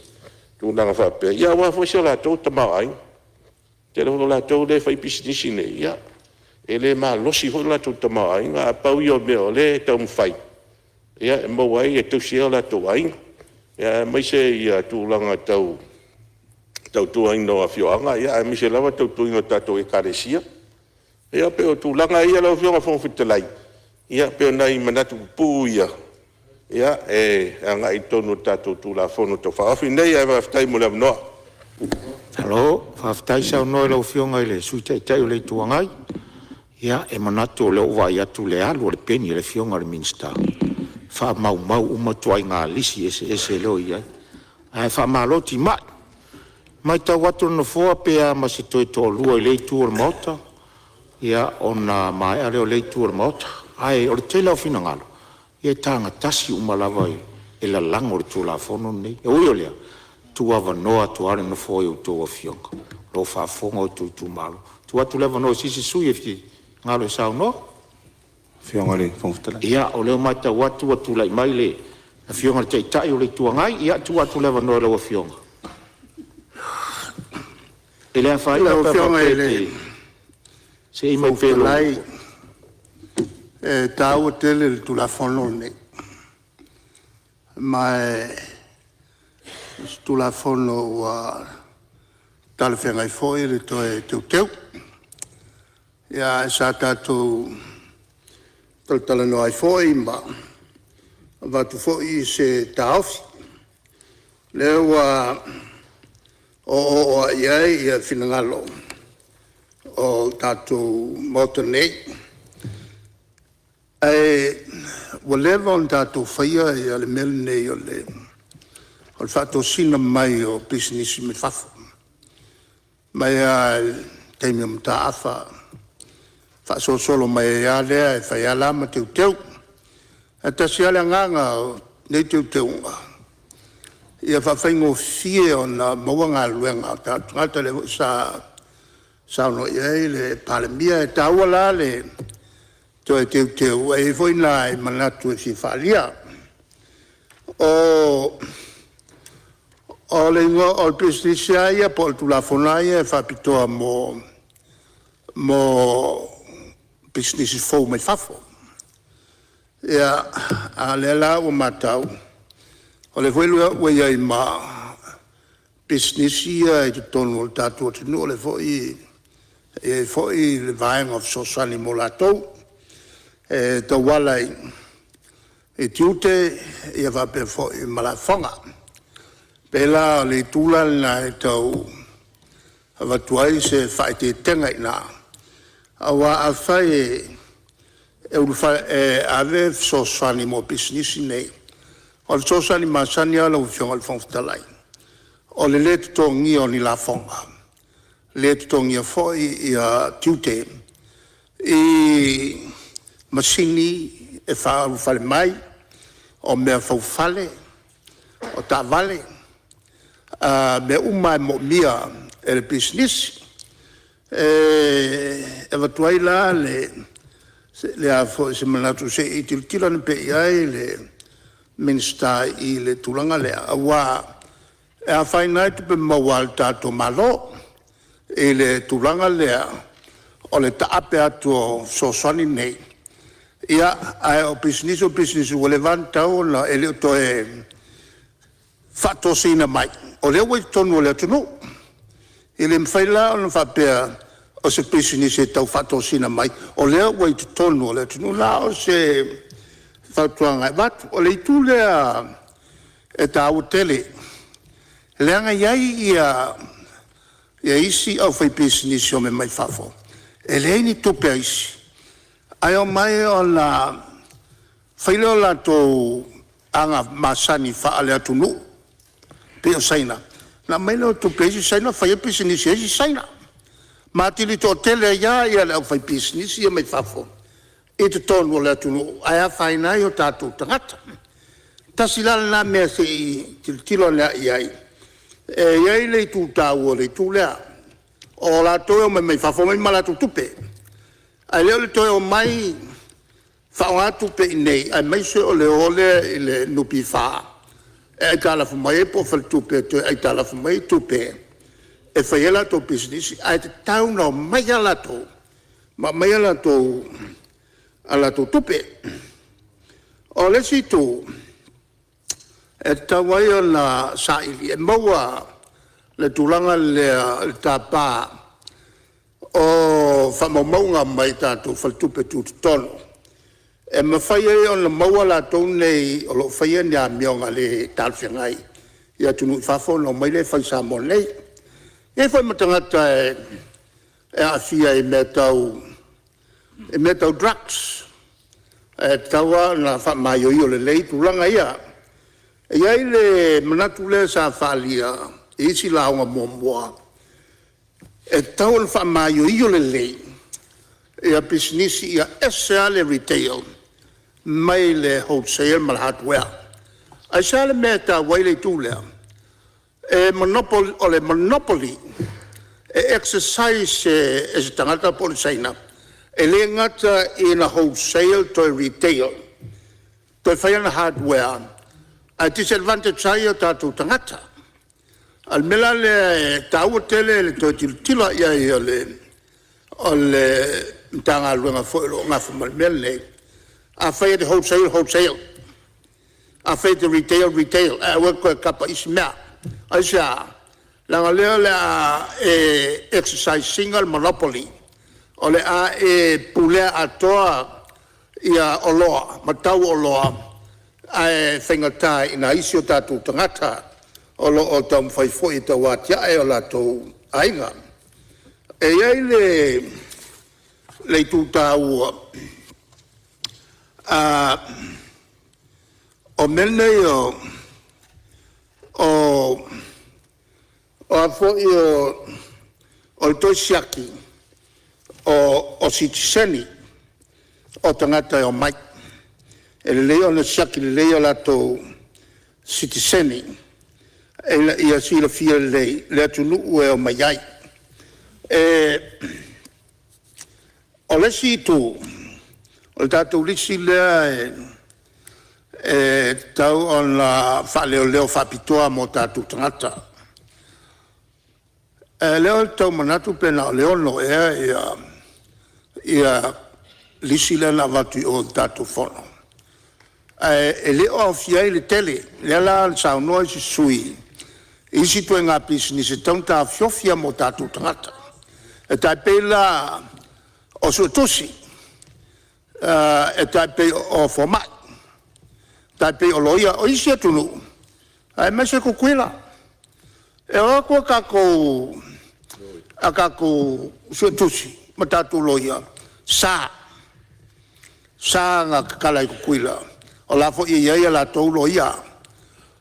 tulaga faapea, ia aua foi so latou tamaoaiga. O le tele foi o latou lea e fai pisinisi nei, ia, e le malosi foi lo latou tamaoaiga, ae pau ia o mea o lea e taumafai e maua ai e tausi ai o latou aiga, aemaise tulaga tau tautuaina o afioaga, aemaise lava le tautuaina o tatou Ekalesia. Ia pei o tulaga ia lau Afioga i le Fofoga Fetalai, ia pei o nai manatu pupuu ia e agai i totonu o le tatou Tulafono Tau Faaofi lenei. Ae faafetai mo le avanoa. Malo faafetai saunoa i lau Afioga i le Sui Taitai o le Itu Agai. Ia, e manatu o lea ua ou vaai atu i le alu a le peni a le Afioga i le Minisita, e faamaumau uma ituaiga lisi eseese o lo o i ai. Ae faamalo timai. E matau atu e le Nofoa pe a ma se toe toalua i lea itu o le Maota, ia ona maea lea o lea itu o le Maota. Ae o le tele lava o finagalo, ia e tagatasi uma lava e lalago le Tulafono lenei. E ui o lea, e tuuavanoa atu lava le Nofoa i a outou afioga o lo o faafofoga outou itumalo. E tuu atu le avanoa i se isi sui usufono e finagalo e saunoa. Ia, o lea ua matau atu ua tulai mai le Afioga i le Taitai o le Itu Agai. Ia, e tuu atu le avanoa i lau Afioga. E le afaina Lau pe a Afioga faapea i e le te seei mai Fofoga pea i lou... Fetalai, e taua tele le Tulafono lenei, ma o se Tulafono ua talafeagai foi le toe teuteu. Ae sa tatou talatalanoa ai foi ma avatu foi se taofi. O lea ua oooo lava i ai finagalo o le tatou Maota nei. Ae ua leva ona tatou faia le mea lenei o le faatosina mai o pisinisi mai fafo, mai lava i le taimi o Mataafa faasolosolo mai ai lava lea, e fai lava la ma teuteu. Ae tasi lava le agaga o nei teuteuga, ia faafaigofie ona maua galuega a o tatou tagata, lea foi sa saunoa i ai le Palemia. E taua la le toe teuteu, ae i ai foi nai manatu e fia faaalia. O le pisinisi lava ia po o le Tulafono lava ia e faapitoa mo pisinisi fou mai fafo. Ia, a o lea la ua matau, o lea foi ua i ai ma pisinisi ia i totonu o le tatou atunuu, o lea foi e i ai foi le vaega o fesoasoani mo latou e tauala i tiute faapea foi ma lafoga. E pei la o le itu la lena e tau avatu ai se faaeteetega i ina, aua afai e ave fesoasoani mo pisinisi nei, o le fesoasoani masani lava lau Afioga i le Fofoga Fetalai, o le lē totogia o ni lafoga, le totogia foi tiute i masini e faaulufale mai, o mea faufale. o taavale, mea uma lava e moomia e le pisinisi. E avatu ai la se manatu se i tilotilo ane pea i ai le Minisita i le tulaga lea, aua e afaina ai tupe maua a le tatou Malo i le tulaga lea o le taape atu o fesoasoani nei, ae o pisinisi o pisinisi ua leva lava ona tatau ona… e le o toe faatosina mai o lea ua i totonu o le atunuu. E le mafai la ona faapea o se pisinisi e tau faatosina mai o lea ua i totonu o le atunuu. Na o se fautuaga e avatu. O le itu lea e taua tele leaga e i ai isi aufaipisinisi e omai mai fafo e leai ni tupe a isi, ae omai ona fai lea o latou aga masani faale-atunuu pei o Saina, ona aumai lea o tupe a isi Saina fai ai pisinisi a isi Saina ma atili toatele ai lava le aufaipisinisi ia mai fafo i totonu o le atunuu ae afaina ai o tatou tagata. Tasi la lena mea se i tilotilo ane lava i ai. E i ai le itu taua o le itu lea, o latou e omai mai fafo e omai ma latou tupe, ae le o le toe omai faaaoga tupe i inei aemaise o le o lea i le NPF e aitalafu mai ai po o faletupe e toe aitalafu mai ai tupe e fai ai latou pisinisi, ae tatau ona omai lava latou ma aumai a latou tupe. O le isi itu e tatau ai ona saili, e maua le tulaga lea i le tapa o faamaumauga mai tatou faletupe tutotonu e mafai ai ona maua latou nei o lo o faia ni amioga le talafeagai i atunuu i fafo ona omai lea e fai i Samoa nei. E i ai foi ma tagata e aafia i mea tau drugs, e tatau lava ona faamaioio lelei tulaga ia. E i ai le manatu lea sa faaalia i isi lauga muamua, e tatau ona faamaioio lelei pisinisi ia ese lava le retail mai le wholesale ma le hardware. Aisea le mea e taua ai le itu lea? O le monopoly e exercise e se tagata po o le Saina, e le gata ina wholesale toe retail toe fai ana hardware ae disadvantage ai o tatou tagata. A o le mea la lea e taua tele le toe tilotilo i ai o le Matagaluega foi o lo o nafa ma le mea lenei, afai e te wholesale, wholesale. Afai e te retail, retail, ae aua e te toe tapa i isi mea. Aisea? Leaga o lea o le a e exercise ina le monopoly, o le a e pulea atoa oloa ma tau o oloa ae faigata i nai isi o tatou tagata o lo o taumafai foi e tauatia'e o latou aiga. E i ai le itu taua o mea nei o a foi o le toe siaki o sitiseni o tagata e omai. E lelei ona siaki lelei o latou sitiseni ina ia silafia lelei le atunuu e omai ai. O le isi itu, o le tatou lisi lea e tatau ona faaleoleo faapitoa mo tatou tagata. O lea ou te tau manatu pe na o le 6 ea lisi lea na avatu i o i le tatou Fono, ae e le o aofia ai le tele. O lea la na saunoa isi sui usufono i isi ituaiga pisinisi e tatau ona taofiofi lava mo tatou tagata. E tai pei la o suetusi, e tai pei o fomai, e tai pei o loia. O isi atunuu aemaise Tutuila, e o atu a tatou suetusi ma tatou loia, e sa, e sa ona tatala i Tutuila o la e foi e i ai a latou loia.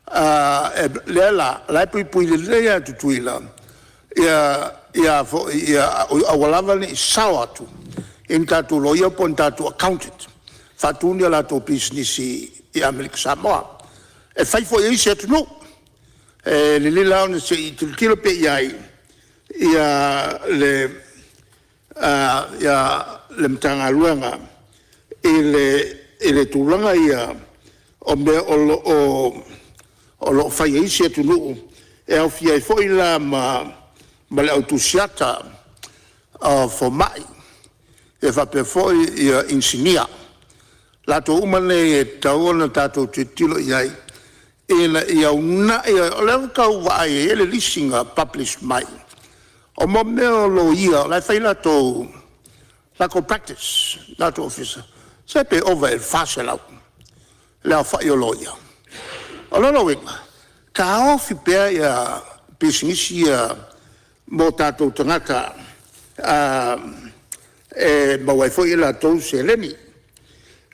O lea la o la e puipui lelei lava e Tutuila aua lava ne i sao atu i ni tatou loia po o ni tatou accountant e faatu ni a latou pisinisi i Amerika Samoa. E fai foi e isi atunuu. E lelei la ona se i tilotilo pea i ai le Matagaluega i le tulaga ia o mea o lo o fai e isi atunuu e aofia ai foi la ma le au tusiata o fomai, faapea foi inisinia. O latou uma nei e tatau ona tatou tilotilo i ai ina ia uunai. O lea ua tau vaai e i ai le lisi na publish mai o mo mea o loia o la e fai latou practice i latou ofisa, se pe ova i le 400 le aofai o loia. O lona uiga, taofi pea pisinisi ia mo tatou tagata e maua ai foi e latou seleni.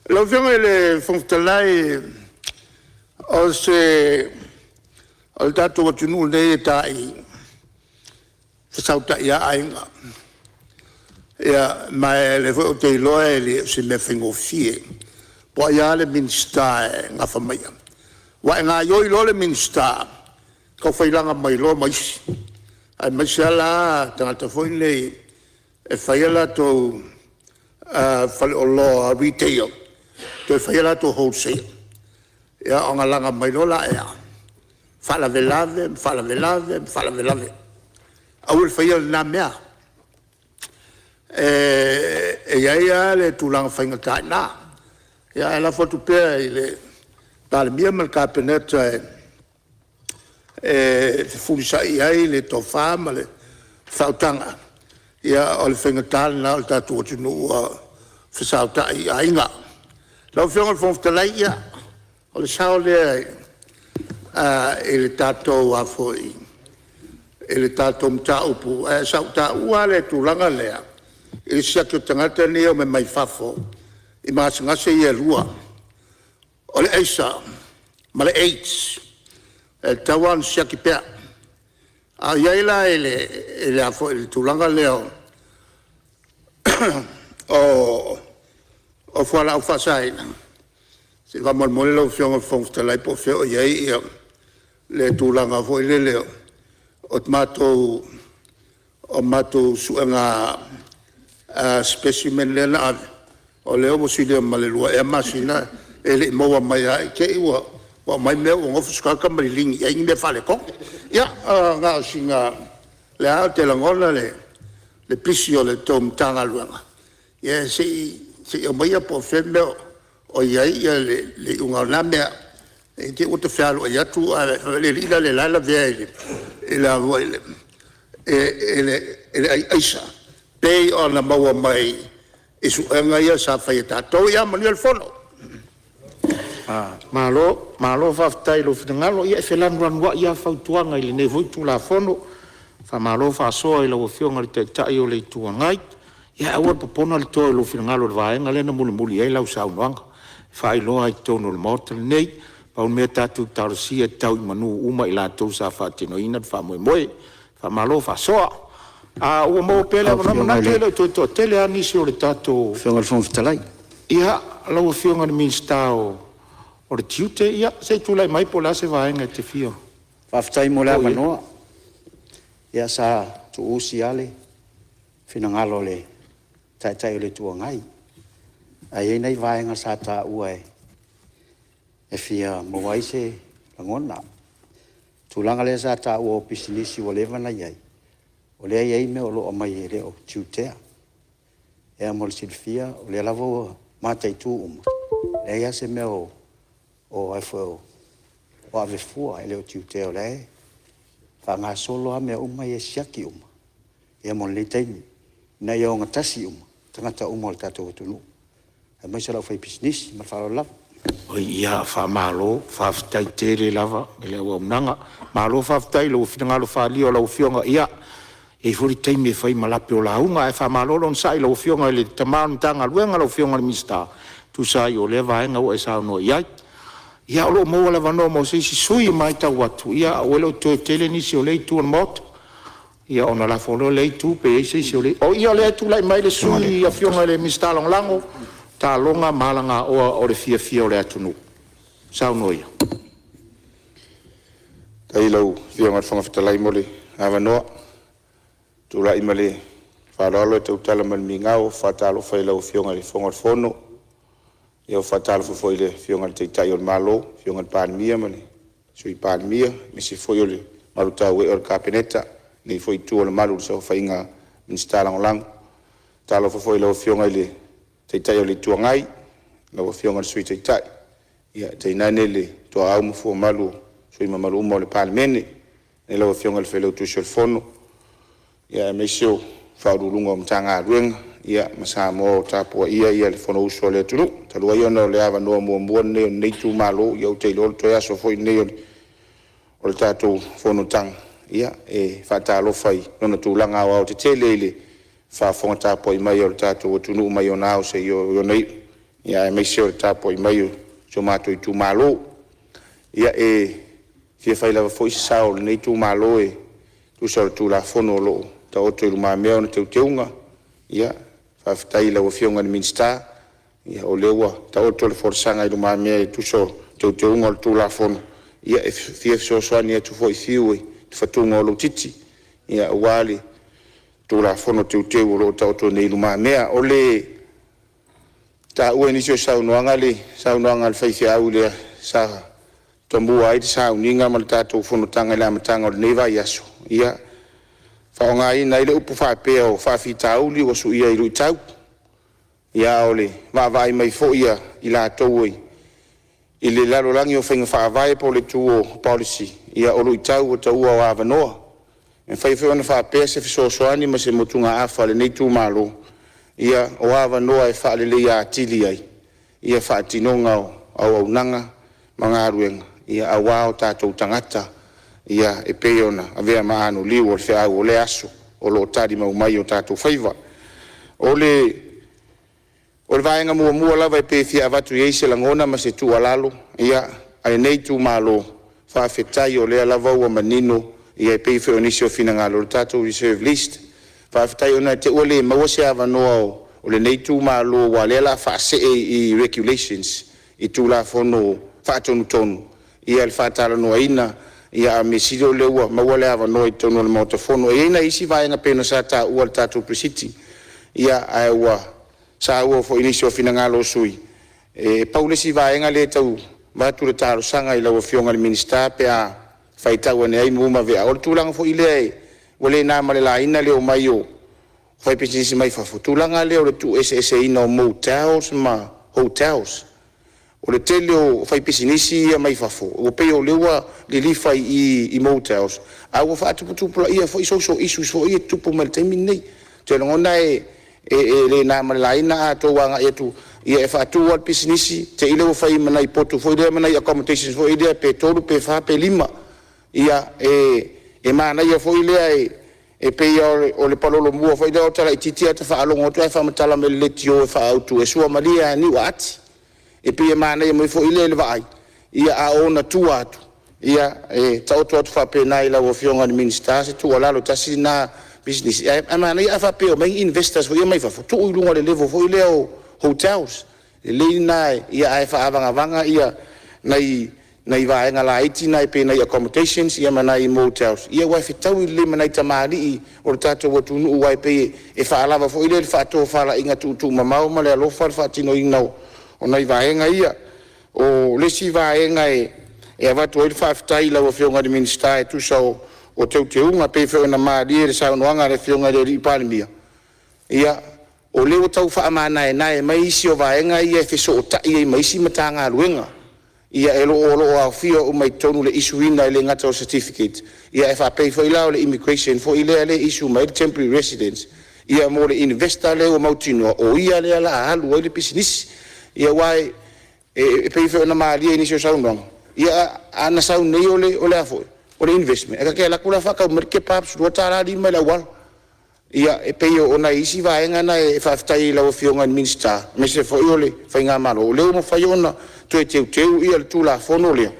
Lau Afioga i le Fofoga Fetalai, o le tatou atunuu nei e tai fesautai lava aiga. Ia ma o lea foi ou te iloa e le o se mea faigofie, po o ai lava le Minisita e nafa ma ia. Aua e gaoioi loa le Minisita, taufailaga mai loa ma isi, aemaise lava la tagata foi nei e fai a latou faleoloa retail toe fai a latou wholesale. Ia ona laga mai loa lea, faalavelave ma faalavelave ma faalavelave. Aua le faia lena mea. E i ai lava le tulaga faigata i ina, ae lafo atu pea i le Palemia ma le Kapeneta e fefulisai i ai le tofa ma le faautaga. Ia o le faigata lena o le tatou atunuu ua fesautai i aiga. Lau Afioga i le Fofoga Fetalai, ia o le sao lea i le tatou mataupu, ae sa ou taua lava le tulaga lea i le siaki o tagata nei e omai mai fafo i gasegase ia e lua, o le aisa ma le AIDS. E tatau lava ona siaki pea. A o i ai la i le tulaga lea o fualaau faasaina, se i faamolemole lau Afioga i le Fofoga Fetalai po o fea o i ai le tulaga foi lele o matou suega specimen lea na ave, o lea ua silia ma le 2 ea masina e le i maua mai lava. I te i ua aumai mea ua nofo se tagata ma liligi i ai ni mea faaletonu. Ia, na o sina… O lea lava ou te lagona le pisi o le tou Matagaluega, ia se i aumaia po o fea le mea o i ai le iuga o lena mea, ne i te i ua ta fealuai atu ae fai mai le alii la le la e lavea i le ai aisa pei ona maua mai i suega ia sa fai e tatou. Ia manuia le fono. Malo, malo faafetai i lou finagalo. Ia e felanulanuai lava fautuaga i lenei foi Tulafono. Faamalo faasoa i lau Afioga i le Taitai o le Itu Agai. Ia aua le popona le toe o lou finagalo i le vaega lea na mulimuli i ai lau saunoaga e faailoa ai i totonu o le Maota lenei. Pau le mea tatou talosia ia tau i manu uma i latou sa faatinoina le faamoemoe. Faamalo faasoa. Ae ua maua pea le avanoa. E manatu e le o toe toatele lava nisi o le tatou… Lau Afioga i le Fofoga Fetalai. Ia, lau Afioga i le Minisita o le Tiute, se i tulai mai po o le a se vaega e te fia oo i ai. Faafetai mo le avanoa. Ia sa tuuusi lava le finagalo o le Taitai o le Itu Agai, ae i ai nai vaega sa taua e fia maua ai se lagona. O le tulaga lea sa taua o pisinisi ua leva ona i ai, o lea e i ai mea o lo o aumai e le o tiutea. Ia mo le silafia o lea lava ua mataitu uma, e leai lava se mea o ave fua, e le o tiutea, o la e faagasolo lava mea uma ia e siaki uma mo lenei taimi, ina ia ogatasi uma tagata uma o le tatou atunuu, aemaise o le aufaipisinisi. Ma le faaaloalo lava. Oi, faamalo faafetai tele lava i le auaunaga, malo faafetai i lou finagalo faaalia o lau Afioga. Ia, e i ai foi le taimi e fai ma lape o lauga, ae faamalo le onosai i lau Afioga i le tama o le Matagaluega lau Afioga i le Minisita e tusa ai o lea vaega ua e saunoa i ai. Ia o lo o maua le avanoa mo se isi sui usufono. E matau atu ua le o toe tele nisi o lea itu o le Maota. Ia ona lafo loa lea i lea itu pe i ai se isi o le… Ia, o lea e tulai mai le sui usufono le Minisita Lagolago o Taaloga ma Alagaoa mo le fiafia o le atunuu. Saunoa ia. i lau Afioga i le Fofoga Fetalai mo le avanoa. Ou te tulai ma le faaaloalo e tautala ma le migao e faatalofa i lau Afioga i le Fofoga o le Fono. E faatalofa foi i le Afioga i le Taitai o le Malo, le Afioga i le Palemia ma le Sui Palemia, aemaise foi o le mamalu tauee o le Kapeneta, lenei foi itu o le malu i le saofaiga a Minisita Lagolago. E faatalofa foi i lau Afioga i le Taitai o le Itu Agai, lau Afioga i le Sui Taitai, tainane le toaau ma fuamalu o sui usufono mamalu uma o le Palemene. Lau Afioga i le Failautusi o le Fono, aemaise o Ofisa Sili o Pulega o Matagaluega ma Samoa o tapuaia le Fonousu a le atunuu. Talu ai ona o le avanoa muamua lenei o lenei itumalo, ia ou te iloa o le toe aso foi lenei o le tatou fonotaga, ia e faatalofa i ona tulaga aoaotetele i le faafofoga tapuai mai a lo tatou atunuu mai ona ao seia oo i ona iu, aemaise o le tapuai mai a si o matou itumalo. Ia, e fia fai lava foi se sao o lenei itumalo e tusa o le Tulafono o lo o taoto i lumamea ona teuteuga. Ia faafetai i lau Afioga i le Minisita o lea ua taoto le folasaga i lumamea e tusa o teuteuga o le Tulafono. Ia e fia fesoasoani atu foi Fiu i le fatuga o lou titi aua le Tulafono Teuteu o lo o taoto nei i lumamea. O le taua i nisi o saunoaga le saunoaga a le faifeau lea sa tomua ai le sauniga ma le tatou fonotaga i le amataga o lenei vaiaso, ia faaaogaina ai le upu faapea o faafitauli ua suia i luitau. Ia, a o le vaavaai mai foi a i latou i le lalolagi o faiga faavae po o le itu o policy, ia o luitau ua taua o avanoa. E mafai foi ona faapea se fesoasoani ma se motugaafa a lenei itumalo, ia o avanoa e faaleleia atili ai le faatinoga o auaunaga ma galuega aua o tatou tagata e pei ona avea ma anoliu o le feau o lea aso o lo o talimau mai o tatou faiva. O le vaega muamua lava e pei e fia avatu i ai se lagona ma se tuualalo a lenei itumalo, faafetai o lea lava ua manino e pei foi o nisi o finagalo le tatou reserve list. Faafetai ona e te i ua le maua se avanoa o lenei itumalo aua o lea o le a faasee i Regulations i Tulafono Faatonutonu le faatalanoaina, ae o le mea sili o lea ua maua le avanoa i totonu o le Maota Fono. E i ai nai isi vaega pei ona sa taua i le tatou Pre-Sitting, ae ua saua foi i nisi o finagalo o sui usufono. E pau le isi vaega lea e tau avatu le talosaga i lau Afioga i le Minisita pe a faitau ane ai ma vea, o le tulaga foi lea ua le na ma le laina le omai o faipisinisi mai fafo, le tulaga lea o le tuueseeseina o motels ma hotels. O le tele o faipisinisi ia mai fafo ua pei o lea ua lilifa i motels, ae ua faatuputupulaia foi social issues foi ia e tutupu mai le taimi lenei. Ou te lagona e le na ma le laina a outou agai atu e faatu lava le pisinisi te i lea ua fai ma nai potu foi lea ma nai accommodations foi lea pe tolu pe fa pe lima. Ia, e manaia foi lea e pei lava o le palolo mua foi lea ota laitiiti ae ota faalogo atu ae faamatala mai i le leitio e faaautu e suamalie lava e niu aati. E pei e manaia mai foi lea i le vaai, a o ona tua atu, e taoto atu faapena i lau Afioga i le Minisita se tuualalo, tasi lena pisinisi. Ae manaia ae faapea e omai ni investors foi ia mai fafo, tuu i luga o le level foi lea o hotels. Lelei lena ae faaavagavaga nai vaega laiti na pei o nai accommodations ia ma nai motels, aua e fetaui lelei ma nai tamalii o le tatou atunuu aua e pei e faalava foi lea i le faatofalaiga tuutuumamao ma le alofa le faatinoina o nai vaega ia. O le isi vaega e avatu ai le faafetai i lau Afioga i le Minisita e tusa o teuteuga e pei foi ona malie i le saunoaga a le Afioga i le Palemia, ia o lea ua tau faamanaenae mai isi o vaega ia e fesootai ai ma isi Matagaluega. Ia o lo o aofia uma i totonu i le issue ina e le gata o certificate, ae faapea foi la o le immigration foi lea e issue mai ai le temporary residence mo le investor lea ua mautinoa o ia lea o le a alu ai le pisinisi. Ia aua e pei foi ona malie i nisi o saunoaga, ia ana sau nei o le investment, e ta te alu atu la faatau mai le kebabs e $2.50 i le auala. Ia e pei o nai isi vaega na e faafetai ai i lau Afioga i le Minisita aemaise foi o le faigamalo o lea ua mafai ona toe teuteu le Tulafono lea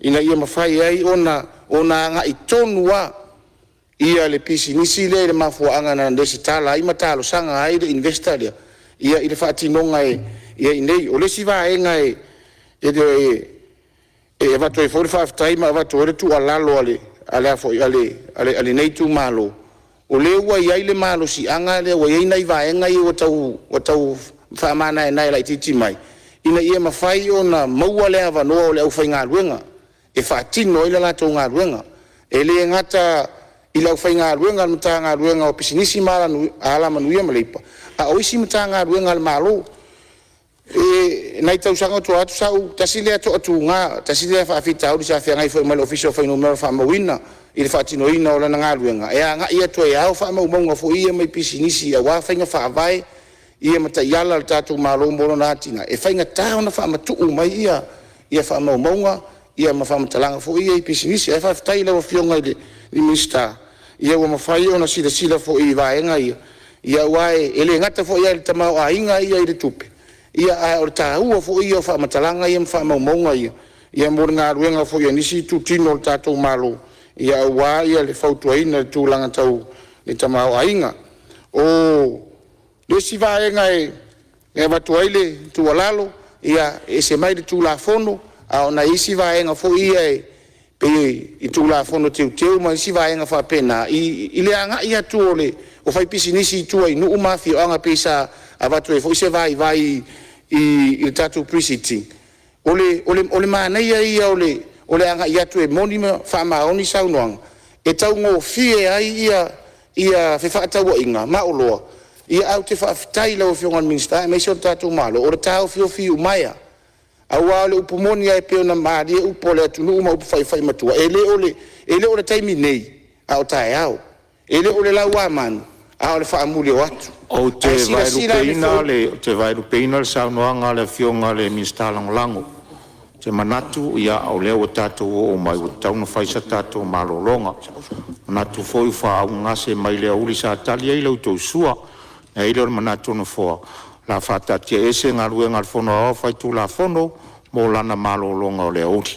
ina ia mafai ai ona agai tonu lava le pisinisi lea i le mafuaaga na resitala ai ma talosaga ai le investor lea i le faatinoga i inei. O le isi vaega e E avatu ai foi le faafetai ma avatu ai le tuualalo a lenei itumalo, o lea ua i ai le malosiaga lea ua i ai nai vaega ia ua tau faamanaenae laitiiti mai ina ia mafai ona maua le avanoa o le aufaigaluega e faatino ai le latou galuega. E le gata i le aufaigaluega a le Matagaluega o Pisinisi, Alamanuia ma Leipa, a o isi Matagaluega a le Malo. I nai tausaga ua tua atu sa ou tasi lea toatuga, tasi lea faafitauli sa feagai foi ma le Ofisa o Fuainumera Faamauina i le faatinoina o lana galuega e agai atu e ao faamaumauga foi ia mai pisinisi aua faiga faavae ia ma taiala a le tatou Malo mo lona atinae. E faigata ona faamatuu mai ia faamaumauga ma faamatalaga foi ia i pisinisi. Ae faafetai i lau Afioga i le Minisita ua mafai ona silasila foi i vaega ia, aua e le gata foi lava i le tamaoaiga ia i le tupe, a o le taua foi ia o faamatalaga ia ma faamaumauga ia mo le galuega foi a nisi itutino o le tatou Malo aua le fautuaina i le tulaga tau le tamaoaiga. O le isi vaega e avatu ai le tuualalo, ia e ese mai le Tulafono, a o nai isi vaega foi ia e pei i Tulafono Teuteu ma isi vaega faapena i le agai atu o faipisinisi i tua i nuu ma afioaga pei sa avatu ai foi se vaivai i le tatou Pre-Sitting. O le manaia ia o le agai atu e moni ma faamaoni saunoaga e taugofie ai fefaatauaiga ma oloa. Ae ou te faafetai i lau Afioga i le Minisita aemaise o le tatou Malo o le taofiofi iumaea. Aua o le upu moni lava e pei ona malie upu a le atunuu ma upu faifaimatua, e le o le taimi nei, a o taeao. E le o le lauamanu, a o le faamulioatu. Ou te Ae silasila ane foi… Ou te vaelupeina le saunoaga a le Afioga i le Minisita Lagolago. Ou te manatu o lea ua tatou oo mai ua tatau ona fai sa tatou malologa. E manatu foi ua faaaugagase mai le aoauli sa tali ai la outou sua. Ona i ai lea o le manatu o le Nofoa, o le a faataatiaese Galuega a le Fono Aoao Faitulafono mo lana malologa o le aoauli.